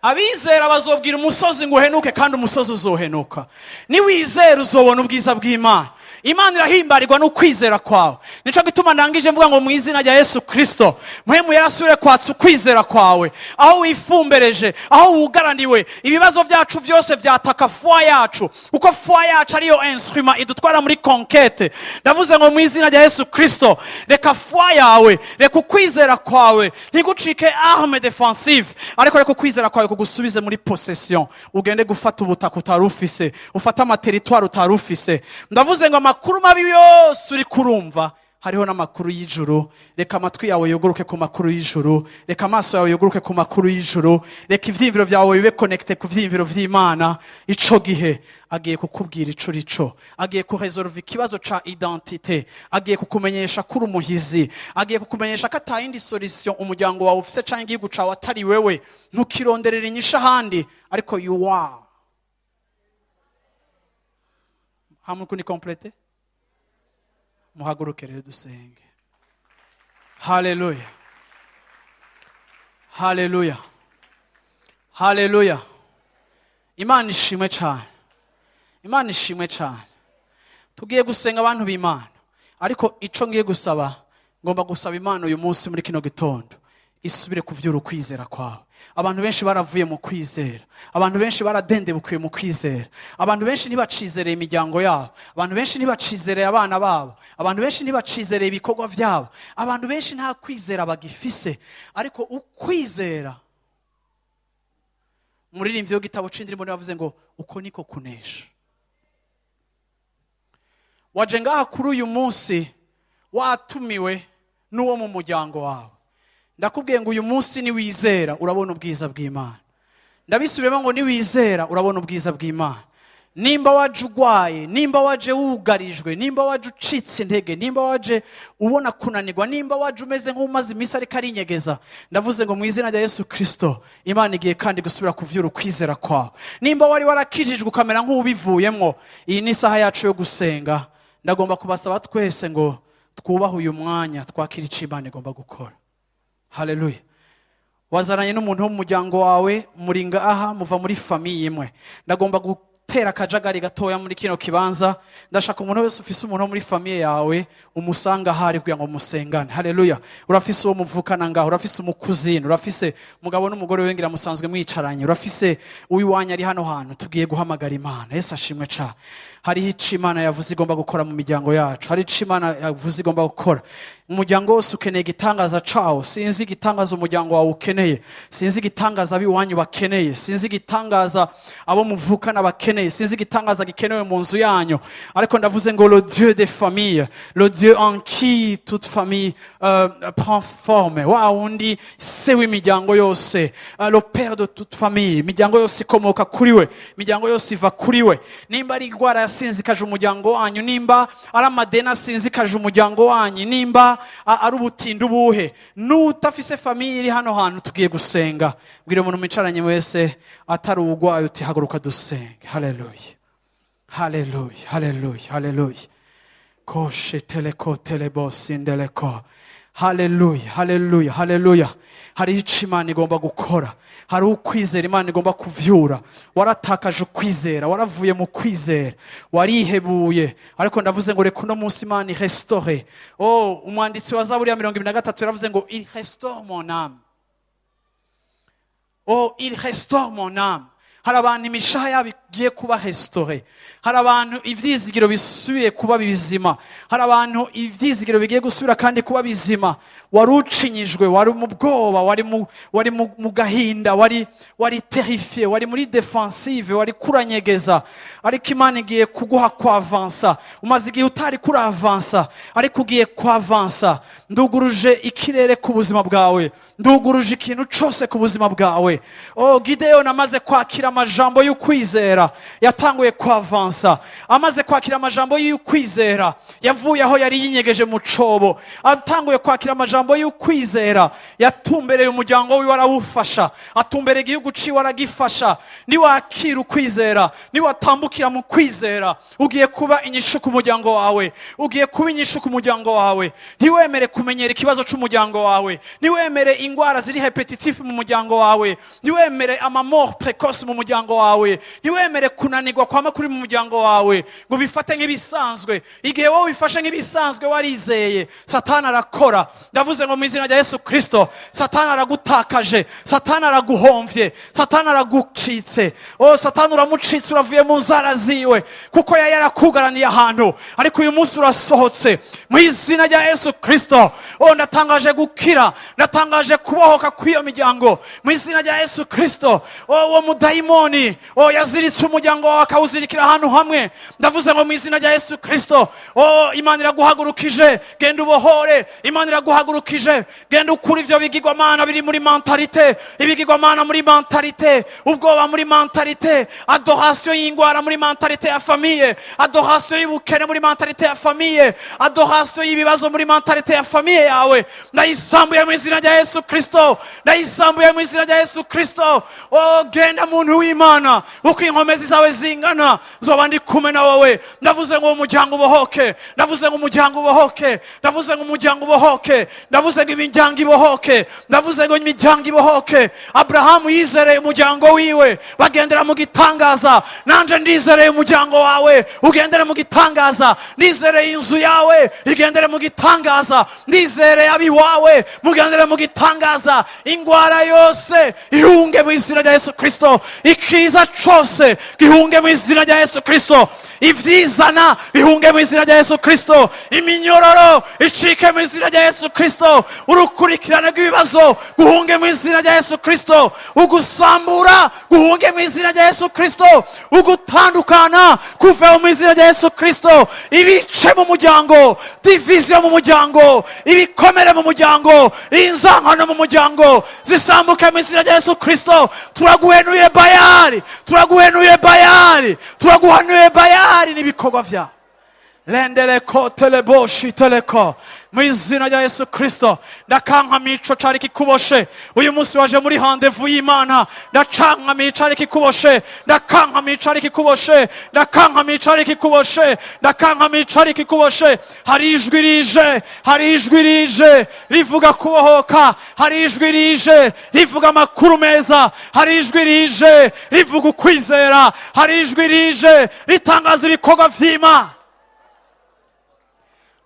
Abizera bazobwira umusozi ngo uhenuke, kandi umusozi uzohenuka. Niwizera uzobona ubwiza bw'Imana. Imana irahimbarirwa n'ukwizera kwawe. Nico gituma ndangije mvuga ngo mu izina rya Yesu Kristo, Muhemu yarasubire kwatsa ukwizera kwawe aho wifumbereje, aho wugaraniwe. Ibibazo byacu byose byataka foi yacu, kuko foi yacu ariyo instrument idutwara muri conquête. Ndavuze ngo mu izina rya Yesu Kristo, reka foi yawe, reka ukwizera kwawe ntigucike arme défensive, ariko reka ukwizera kwawe kugusubize muri possession, ugende gufata ubutaka utari ufise, ufate amaterritoire utari ufise. Ndavuze ngo amakuru mabi yose uri kurumva, hariho n'amakuru y'ijuru. Reka amatwi yawe yuguruke ku makuru y'ijuru, reka amaso yawe yuguruke ku makuru y'ijuru, reka ivyiyumviro byawe bibe connecté ku vyiyumviro vy'Imana. Ico gihe agiye kukubwira ico urico, agiye kuresolva ikibazo ca identité, agiye kukumenyesha ko uri umuhizi, agiye kukumenyesha ko atayindi solution umuryango wawe ufise canke igihugu cawe atari wewe. Ntukironderera inyishu ahandi, ariko you are hamwe kuni complete. Muhaguruke rero dusenge. Haleluya, haleluya, haleluya! Imana ishimwe cyane, Imana ishimwe cyane. Tugiye gusenga, abantu b'Imana, ariko ico ngiye gusaba, ngomba gusaba Imana uyu munsi muri kino gitondo isubire kuvyura ukwizera kwawe. Abantu benshi baravuye mu kwizera, abantu benshi baradendebukiwe mu kwizera, abantu benshi ntibacizereye imiryango yabo, abantu benshi ntibacizereye abana babo, abantu benshi ntibacizereye ibikorwa byabo, abantu benshi nta kwizera bagifise. Ariko ukwizera, umuririmbyi w'igitabo c'indirimbo niwe yavuze ngo uko niko kunesha. Waje ngaha kuri uyu munsi watumiwe n'uwo mu muryango wawe. Ndakubwiye ngo uyu munsi niwizera urabona ubwiza bw'Imana. Ndabisubiyemo ngo niwizera urabona ubwiza bw'Imana. Nimba waje ugwaye, nimba waje wugarijwe, nimba waje ucitse intege, nimba waje ubona kunanirwa, nimba waje umeze nk'umaze iminsi ariko arinyegeza, ndavuze ngo mu izina rya Yesu Kristo, Imana igiye kandi gusubira kuvyura ukwizera kwawe. Nimba wari warakijijwe ukamera nk'ubivuyemwo, iyi ni isaha yacu yo gusenga. Ndagomba kubasaba twese ngo twubahe uyu mwanya, twakire ico Imana igomba gukora. Haleluya! Wazananye n'umuntu wo mu muryango wawe, muri ngaha muva muri famille imwe. Ndagomba gutera akajagari gatoya muri kino kibanza. Ndashaka umuntu wese ufise umuntu wo muri famille yawe umusanga ahari kugira ngo musengane. Haleluya! Urafise uwo muvukana ngaho, urafise umukuzini, urafise umugabo n'umugore we ngira musanzwe mwicaranye, urafise uwiwanyu ari hano hantu. Tugiye guhamagara Imana. Yesu ashimwe cane. Hariho ico Imana yavuze igomba gukora mu miryango yacu, hari ico Imana yavuze igomba gukora. Umuryango wose ukeneye igitangaza cawo. Sinzi igitangaza umuryango wawe ukeneye, sinzi igitangaza ab'iwanyu bakeneye, sinzi igitangaza abo muvukana bakeneye, sinzi igitangaza gikenewe mu nzu yanyu, ariko ndavuze ngo le Dieu des familles, le Dieu en qui toute famille prend forme, wa wundi se w'imiryango yose, le père de toute famille, imiryango yose ikomoka kuri we, imiryango yose iva kuri we. Nimba ari indwara yasinzikaje umuryango wanyu, nimba ari amadeni asinzikaje umuryango wanyu, nimba ari ubutindi ubuhe, n'utafise famille iri hano hantu, tugiye gusenga. Bwira umuntu mwicaranye wese atari uwugwaye uti: "Haguruka dusenge." Haleluya! Haleluya, haleluya, haleluya. Koshe teleko telebo sindeleko. Haleluya, haleluya, haleluya. Hari ico Imana igomba gukora, hari ukwizera Imana igomba kuvyura. Waratakaje ukwizera, waravuye mu kwizera, warihebuye, ariko ndavuze ngo reka uno munsi Imana irestaure. Oh, umwanditsi wa Zaburi ya 23 yaravuze ngo: "Il restaure mon âme." Oh, il restaure mon âme. Hari abantu imishaha yabo igiye kuba restaurée, hari abantu ivyizigiro bisubiye kuba bizima, hari abantu ivyizigiro bigiye gusubira kandi kuba bizima. Wari ucinyijwe, wari mu bwoba, wari mu gahinda, wari terrifié, wari muri défensive, wari kuranyegeza, ariko Imana igiye kuguha kwavansa. Umaze igihe utari kuravansa, ariko ugiye kwavansa. Nduguruje ikirere ku buzima bwawe, nduguruje ikintu cose ku buzima bwawe. Oh, Gideon amaze kwakira amajambo y'ukwizera yatanguye kwavansa. Amaze kwakira amajambo y'ukwizera yavuye aho yari yinyegeje mu cobo. Atanguye kwakira amajambo y'ukwizera yatumbereye umuryango wiwe arawufasha, atumbereye igihugu ciwe aragifasha. Niwakira ukwizera, niwatambukira mu kwizera, ugiye kuba inyishu ku muryango wawe, ugiye kuba inyishu ku muryango wawe. Ntiwemere kumenyera ikibazo c'umuryango wawe, ntiwemere ingwara ziri répétitives mu muryango wawe, ntiwemere amamort précoce mu muryango wawe, ntiwemere kunanirwa kwama kuri mu muryango wawe ngo bifate nk'ibisanzwe. Igihe wowe ubifashe nk'ibisanzwe warizeye, Satani arakora. Ndavuze ngo mu izina rya Yesu Kristo, Satani aragutakaje, Satani araguhomvye, Satani aragucitse. Oh, Satani uramucitse, uravuye mu nzara ziwe, kuko yari yarakugaraniye ahantu, ariko uyu munsi urasohotse mu izina rya Yesu Kristo. Oh, ndatangaje gukira, ndatangaje kubohoka kw'iyo miryango mu izina rya Yesu Kristo. Oh, uwo mudayimoni, oh, yaziritse umuryango wawe akawuzirikira ahantu hamwe, ndavuze ngo mu izina rya Yesu Kristo, oh, Imana iraguhagurukije, genda ubohore. Imana iraguhagurukije, genda ukura ivyo bigirwamana biri muri mentalité, ibigirwamana muri mentalité, ubwoba muri mentalité, adoration y'ingwara muri mentalité ya famille, adoration y'ubukene muri mentalité ya famille, adoration y'ibibazo muri mentalité ya famille yawe. Ndayisambuye mu izina rya Yesu Kristo, ndayisambuye mu izina rya Yesu Kristo. Oh, genda muntu w'Imana, uko inkomezi zawe zingana zoba ndi kumwe na wowe. Ndavuze ngo umuryango ubohoke, ndavuze ngo umuryango ubohoke, ndavuze ngo umuryango ubohoke, ndavuze ngo imiryango ibohoke, ndavuze ngo imiryango ibohoke. Aburahamu yizereye umuryango wiwe bagendera mu gitangaza. Nanje ndizereye umuryango wawe ugendere mu gitangaza, ndizereye inzu yawe igendere mu gitangaza, ndizereye abiwawe mugendere mu gitangaza. Ingwara yose ihunge mu izina rya Yesu Kristo, ikiza cose gihunge mu izina rya Yesu Kristo, ivyizana bihunge mu izina rya Yesu Kristo, iminyororo icike mu izina rya Yesu Kristo, urukurikirane rw'ibibazo guhunge mu izina rya Yesu Kristo, ugusambura guhunge mu izina rya Yesu Kristo, ugutandukana kuveho mu izina rya Yesu Kristo, ibice mu muryango, division mu muryango, ibikomere mu muryango, inzankano mu muryango zisambuke mu izina rya Yesu Kristo. Turaguhenuye Bayari, turaguhenuye Bayari, turaguhanuye Bayari n'ibikorwa vyawe. Lendeleko teleboshi teleko, mu izina rya Yesu Kristo, ndakankama ico cari kikuboshe. Uyu munsi waje muri rendez-vous y'Imana. Ndakankama icari kikuboshe, ndakankama icari kikuboshe, ndakankama icari kikuboshe, ndakankama icari kikuboshe. Hari ijwi rije, hari ijwi rije rivuga kubohoka, hari ijwi rije rivuga amakuru meza, hari ijwi rije rivuga ukwizera, hari ijwi rije ritangaza ibikorwa vy'Imana.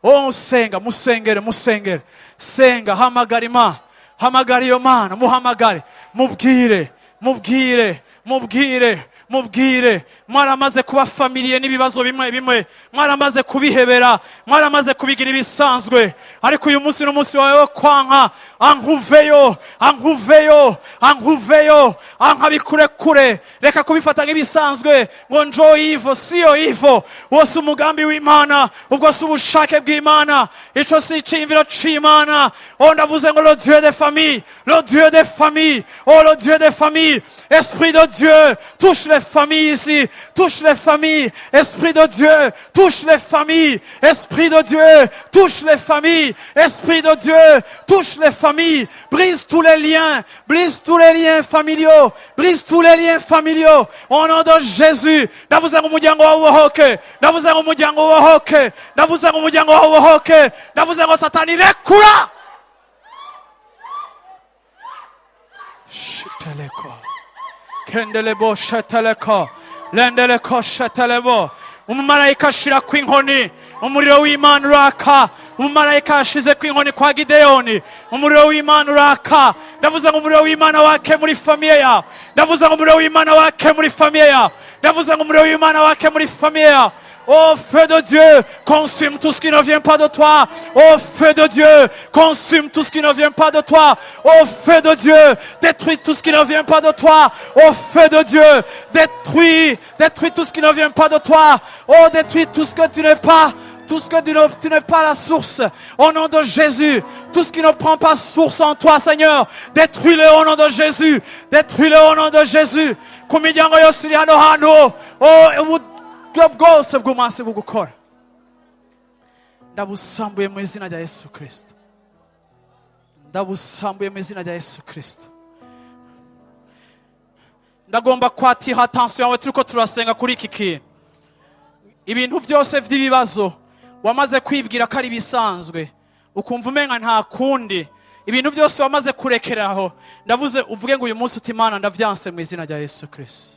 Oh, senga, musengere, musengere, senga, hamagara Imana, hamagara iyo Mana, muhamagare, mubwire, mubwire, mubwire, mubwire. Mwaramaze kuba familier n'ibibazo bimwe bimwe, mwaramaze kubihebera, mwaramaze kubigira ibisanzwe, ariko uyu munsi n'umunsi wawe wo kwanka. Ankuveyo, ankuveyo, ankuveyo, anka kure. Reka kubifata nk'ibisanzwe ngo njo ivo siyo ivo. Wose umugambi w'Imana, ubwo si ubushake bw'Imana, ico si iciyumviro c'Imana. Oh, ndavuze ngo le Dieu des familles, le Dieu des familles, oh, le Dieu des familles, esprit de Dieu. Dieu, touche les familles ici, touche les familles. Esprit de Dieu, touche les familles. Esprit de Dieu, touche les familles. Esprit de Dieu, touche les familles. Brise tous les liens, brise tous les liens familiaux, brise tous les liens familiaux. Au nom de Jésus, ndavuze ngo umuryango wawe ubohoke, ndavuze ngo umuryango ubohoke, ndavuze ngo umuryango wawe ubohoke, ndavuze ngo Satani rekura. Shiteleko. Kendelebo sheteleko. Lendeleko shetelebo. Umumarayika ashira ku inkoni, umuriro w'Imana uraka. Umumarayika yashize ku inkoni kwa Gideyoni, umuriro w'Imana uraka. Ndavuze ngo umuriro w'Imana wake muri famille yawe, ndavuze ngo umuriro w'Imana wake muri famille yawe, ndavuze ngo umuriro w'Imana wake muri famille yawe. Oh feu de Dieu, consume tout ce qui ne vient pas de toi. Oh feu de Dieu, consume tout ce qui ne vient pas de toi. Oh feu de Dieu, détruis tout ce qui ne vient pas de toi. Oh feu de Dieu, détruis, détruis tout ce qui ne vient pas de toi. Oh, détruis tout ce que tu n'es pas. Tout ce que tu n'es pas la source. Au nom de Jésus, tout ce qui ne prend pas source en toi, Seigneur, détruis-le au nom de Jésus. Détruis-le au nom de Jésus. Ku miryango yose iri hano hantu, oh, uburyo bwose bw'umwansi bwo gukora, ndabusambuye mu izina rya Yesu Kristo, ndabusambuye mu izina rya Yesu Kristo. Ndagomba kwatira attention yawe turiko turasenga kuri iki kintu. Ibintu byose by'ibibazo wamaze kwibwira ko ari ibisanzwe, ukumva umenga nta kundi, ibintu byose wamaze kurekeraho, ndavuze uvuge ngo uyu munsi uti: "Imana, ndavyanse mu izina rya Yesu Kristo."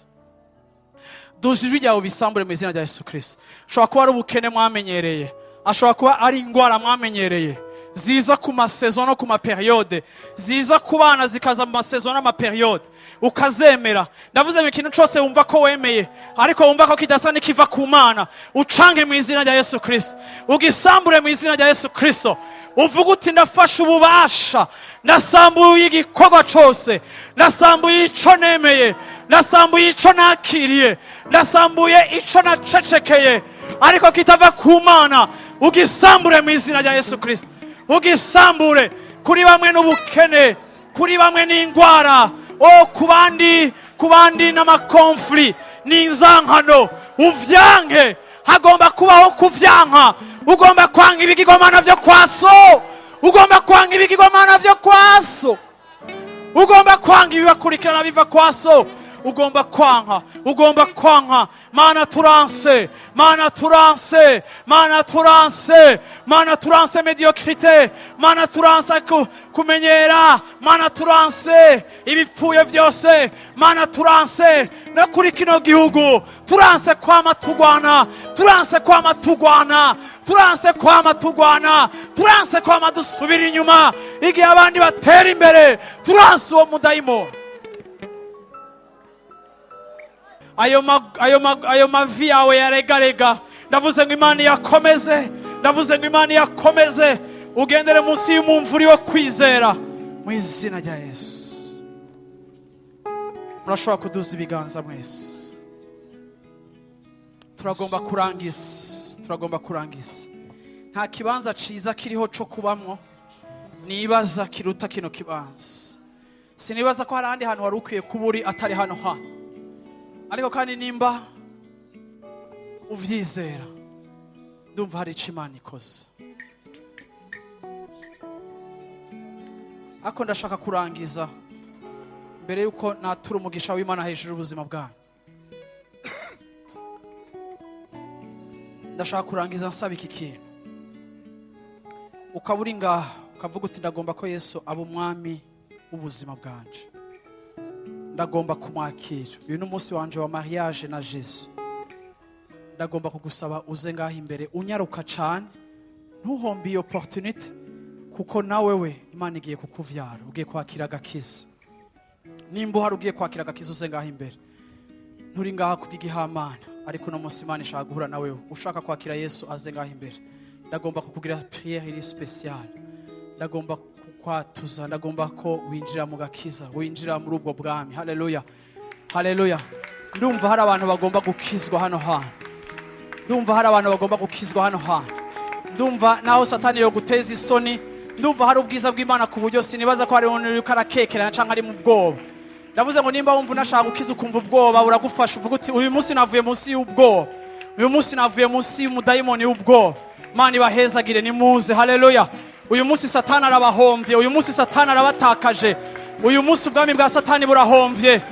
Duza ijwi ryawe, ubisambure mu izina rya Yesu Kristo. Ashobora kuba ari ubukene mwamenyereye, ashobora kuba ari indwara mwamenyereye ziza ku ma saisons no ku ma périodes, ziza ku bana zikaza mu ma saisons n'ama périodes, ukazemera. Ndavuze ngo ikintu cyose wumva ko wemeye ariko wumva ko kidasa n'ikiva ku Mana, ucange mu izina rya Yesu Kristo, ugisambure mu izina rya Yesu Kristo. Uvuga uti: "Ndafashe ububasha, ndasambuye igikorwa cyose, ndasambuye ico nemeye, ndasambuye ico nakiriye, ndasambuye ico nacecekeye ariko kitava ku Mana." Ugisambure mu izina rya Yesu Kristo, ugisambure. Kuri bamwe n'ubukene, kuri bamwe n'indwara, o ku bandi n'ama conflits n'inzankano. Uvyanke, hagomba kubaho kuvyanka. Ugomba kwanga ibigirwamana byo kwa so, ugomba kwanga ibigirwamana byo kwa so, ugomba kwanga ibibakurikirana biva kwa so, ugomba kwanka, ugomba kwanka. Mana, turanse, Mana, turanse, Mana, turanse, Mana, turanse médiocrité, Mana, turanse kumenyera, Mana, turanse ibipfuye byose, Mana, turanse no kuri kino gihugu, turanse kwama tugwana, turanse kwama tugwana, turanse kwama tugwana, turanse kwama dusubira inyuma igihe abandi batera imbere. Turanse uwo mudayimoni. Ayo mavi yawe yaregarega, ndavuze ngo Imana iyakomeze, ndavuze ngo Imana iyakomeze. Ugendere munsi y'umumvuri wo kwizera mu izina rya Yesu. Murashobora kuduza ibiganza mwese. Turagomba kurangiza, turagomba kurangiza. Nta kibanza ciza kiriho co kubamwo nibaza kiruta kino kibanza. Sinibaza ko hari ahandi hantu wari ukwiye kuba uri atari hano ha. Ariko kandi nimba uvyizera, ndumva hari ico Imana ikoze. Ariko ndashaka kurangiza mbere yuko natura umugisha w'Imana hejuru y'ubuzima bwanyu. Ndashaka kurangiza nsaba iki kintu. Ukaba uri ngaha ukavuga uti: "Ndagomba ko Yesu aba umwami w'ubuzima bwanje, ndagomba kumwakira, uyu ni umunsi wanje wa mariage na Jesu." Ndagomba kugusaba uze ngaha imbere unyaruka cane, ntuhombe iyo opportunité, kuko nawe we Imana igiye kukuvyara, ugiye kwakira agakiza. Nimba uhari ugiye kwakira agakiza, uze ngaha imbere. Nturi ngaha kubw'igihamana, ariko uno munsi Imana ishaka guhura nawe. Ushaka kwakira Yesu aze ngaha imbere. Ndagomba kukugira prière iri spéciale, ndagomba kukwatuza, ndagomba ko winjira mu gakiza, winjira muri ubwo bwami. Haleluya, haleluya. Ndumva hari abantu bagomba gukizwa hano hantu, ndumva hari abantu bagomba gukizwa hano hantu. Ndumva naho Satani yo guteza isoni, ndumva hari ubwiza bw'Imana ku buryo sinibaza ko hari umuntu uriko arakekeranya canke ari mu bwoba. Ndavuze ngo nimba wumva unashaka gukiza, ukumva ubwoba buragufasha, uvuga uti: "Uyu munsi navuye munsi y'ubwoba, uyu munsi navuye munsi y'umudayimoni w'ubwoba." Mana ibahezagire, nimuze. Haleluya! Uyu munsi Satani arabahomvye, uyu munsi Satani arabatakaje, uyu munsi ubwami bwa Satani burahomvye.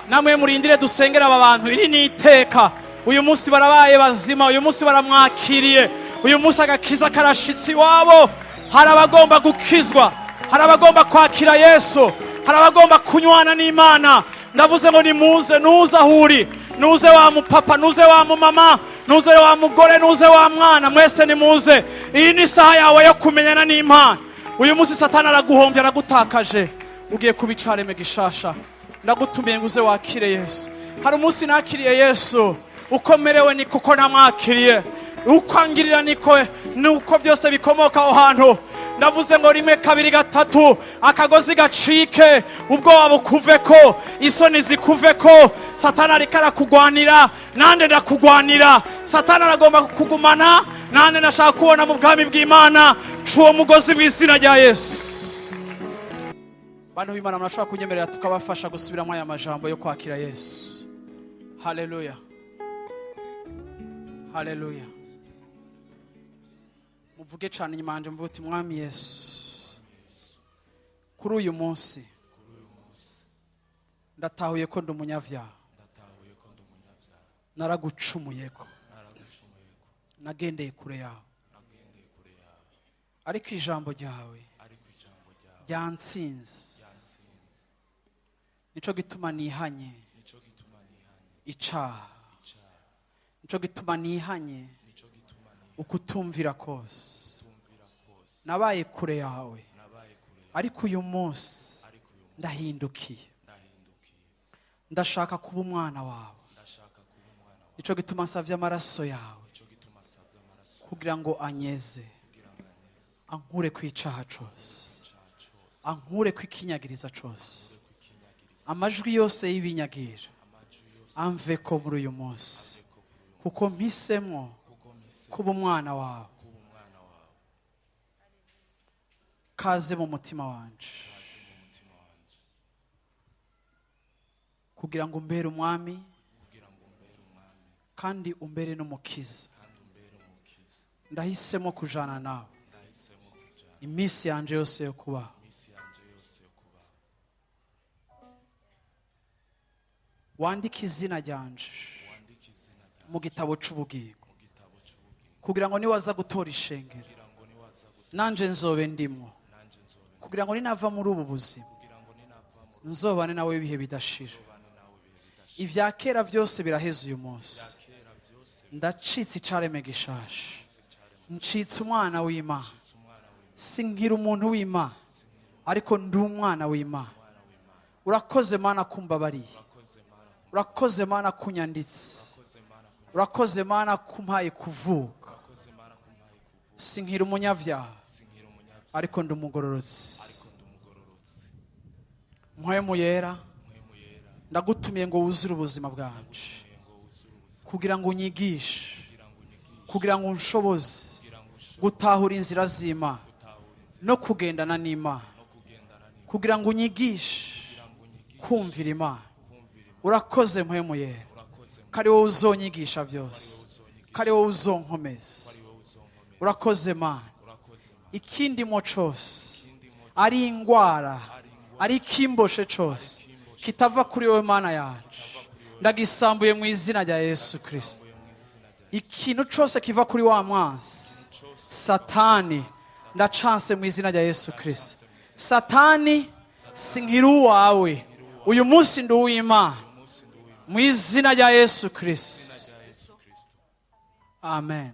Namwe murindire dusengera aba bantu. Iri ni iteka. Uyu munsi barabaye bazima, uyu munsi baramwakiriye, uyu munsi agakiza karashitse iwabo. Hari abagomba gukizwa, hari abagomba kwakira Yesu, hari abagomba kunywana n'Imana. Ndavuze ngo nimuze. Nuze aho uri, nuze wa mupapa, nuze wa mumama, nuze wa mugore, nuze wa mwana, mwese nimuze. Iyi ni isaha yawe yo kumenyana n'Imana. Uyu munsi Satani araguhombye, aragutakaje, ugiye kuba icareme gishasha. Ndagutumiye ngo uze wakire Yesu. Hari umunsi nakiriye Yesu. Uko merewe ni kuko namwakiriye, uko angirira niko nuko byose bikomoka aho hantu. Ndavuze ngo rimwe, kabiri, gatatu, akagozi gacike, ubwoba bukuveko, isoni zikuveko. Satani ariko arakugwanira, nande ndakugwanira. Satani aragomba kukugumana, nande ndashaka kubona mu bwami bw'Imana. Ca uwo mugozi mu izina rya Yesu. Bantu b'Imana, murashobora kunyemerera tukabafasha gusubiramo aya majambo yo kwakira Yesu. Haleluya, haleluya! Muvuge cyane inyuma yanjye, muvuge uti: "Mwami Yesu, kuri uyu munsi ndatahuye ko ndi umunyabyaha. Ndatahuye ko ndi umunyabyaha. Naragucumuyeko. Naragucumuyeko. Nagendeye kure yawe. Nagendeye kure yawe. Ariko ijambo ryawe Ariko ijambo ryawe ryansinze. ryansinze. Nico gituma nihanye Nico gituma nihanye icaha. icaha. Nico gituma nihanye Nico gituma nihanye ukutumvira kose. ukutumvira kose. Nabaye kure yawe. Nabaye kure yawe. Ariko uyu munsi Ariko uyu munsi ndahindukiye. ndahindukiye. Ndashaka kuba umwana wawe. Ndashaka kuba umwana wawe. Nico gituma nsavye amaraso yawe Nico gituma nsabye amaraso kugira ngo anyeze, kugira ngo anyeze, ankure ku icaha cose, icaha cose, ankure ku ikinyagiriza cose, kwikinyagiriza, amajwi yose y'ibinyagira amajwi yose amveko muri uyu munsi, ko kuri uyu kuko mpisemwo kuko mpise kuba umwana wawe. kuba umwana wawe. Kaze mu mutima wanje Kaze mu mutima wanje kugira ngo umbere umwami kugira ngo umbere umwami kandi umbere n'umukiza. kandi umbere umukiza. Ndahisemo kujana nawe Ndahisemo kujana iminsi yanje yose yo kubaho. iminsi yanje yose yo kubaho. Wandike izina ryanje Wandike izina ryawe mu gitabo c'ubugingo, mu gitabo cy'ubugingo, kugira ngo niwaza gutora ishengero, kugira ngo niwaza gutora nanje nzobe ndimwo, nanje nzobe, kugira ngo ninava muri ubu buzima, kugira ngo ninava mu nzobane nawe ibihe bidashira. nzobane nawe ibihe bidashira. Ibya kera byose biraheze uyu munsi. Kera byose Ndacitse icareme gishasha, ncitse umwana w'Imana. Umwana w'Imana. Sinkiri umuntu w'Imana, ariko ndi umwana w'Imana. Urakoze Mana kumbabariye. Urakoze Mana. Urakoze Mana kunyanditse. Urakoze Mana. Urakoze Mana kumpaye kuvuka. Urakoze Mana kumpaye kuvuka. Sinkiri umunyabyaha, Sinkiri umunyabyaha, ariko ndi umugororotsi. ariko ndi umugororotsi. Mpwemu Yera, Mpwemu Yera, ndagutumiye ngo wuzure ubuzima bwanje, ngo wuzure ubuzima, kugira ngo unyigishe, kugira ngo unyigishe, kugira ngo unshoboze kugira ngo unshoboze gutahura inzira z'Imana gutahura inzira no kugendana n'Imana, no kugendana n'Imana, kugira ngo unyigishe kugira ngo unyigishe kumvira Imana. kumvira Imana. Urakoze Mpwemu Yera, Urakoze ko ari wowe uzonyigisha byose, uzonyigisha, ko ari wowe uzonkomeza. ari wowe uzonkomeza. Urakoze Mana. Urakoze Mana. Ikindimo cose, Ikindimo ari ingwara, ari ikimboshe cose kitava kuri wowe Mana yanje, ndagisambuye mu izina rya Yesu Kirisito. mu izina rya Ikintu cose kiva kuri wa mwansi Satani, ndacanse mu izina rya Yesu Kirisito. Satani, sinkiri uwawe uyu munsi, ndi uw'Imana mu izina rya Yesu Kirisito. rya Yesu Kristo. Amen.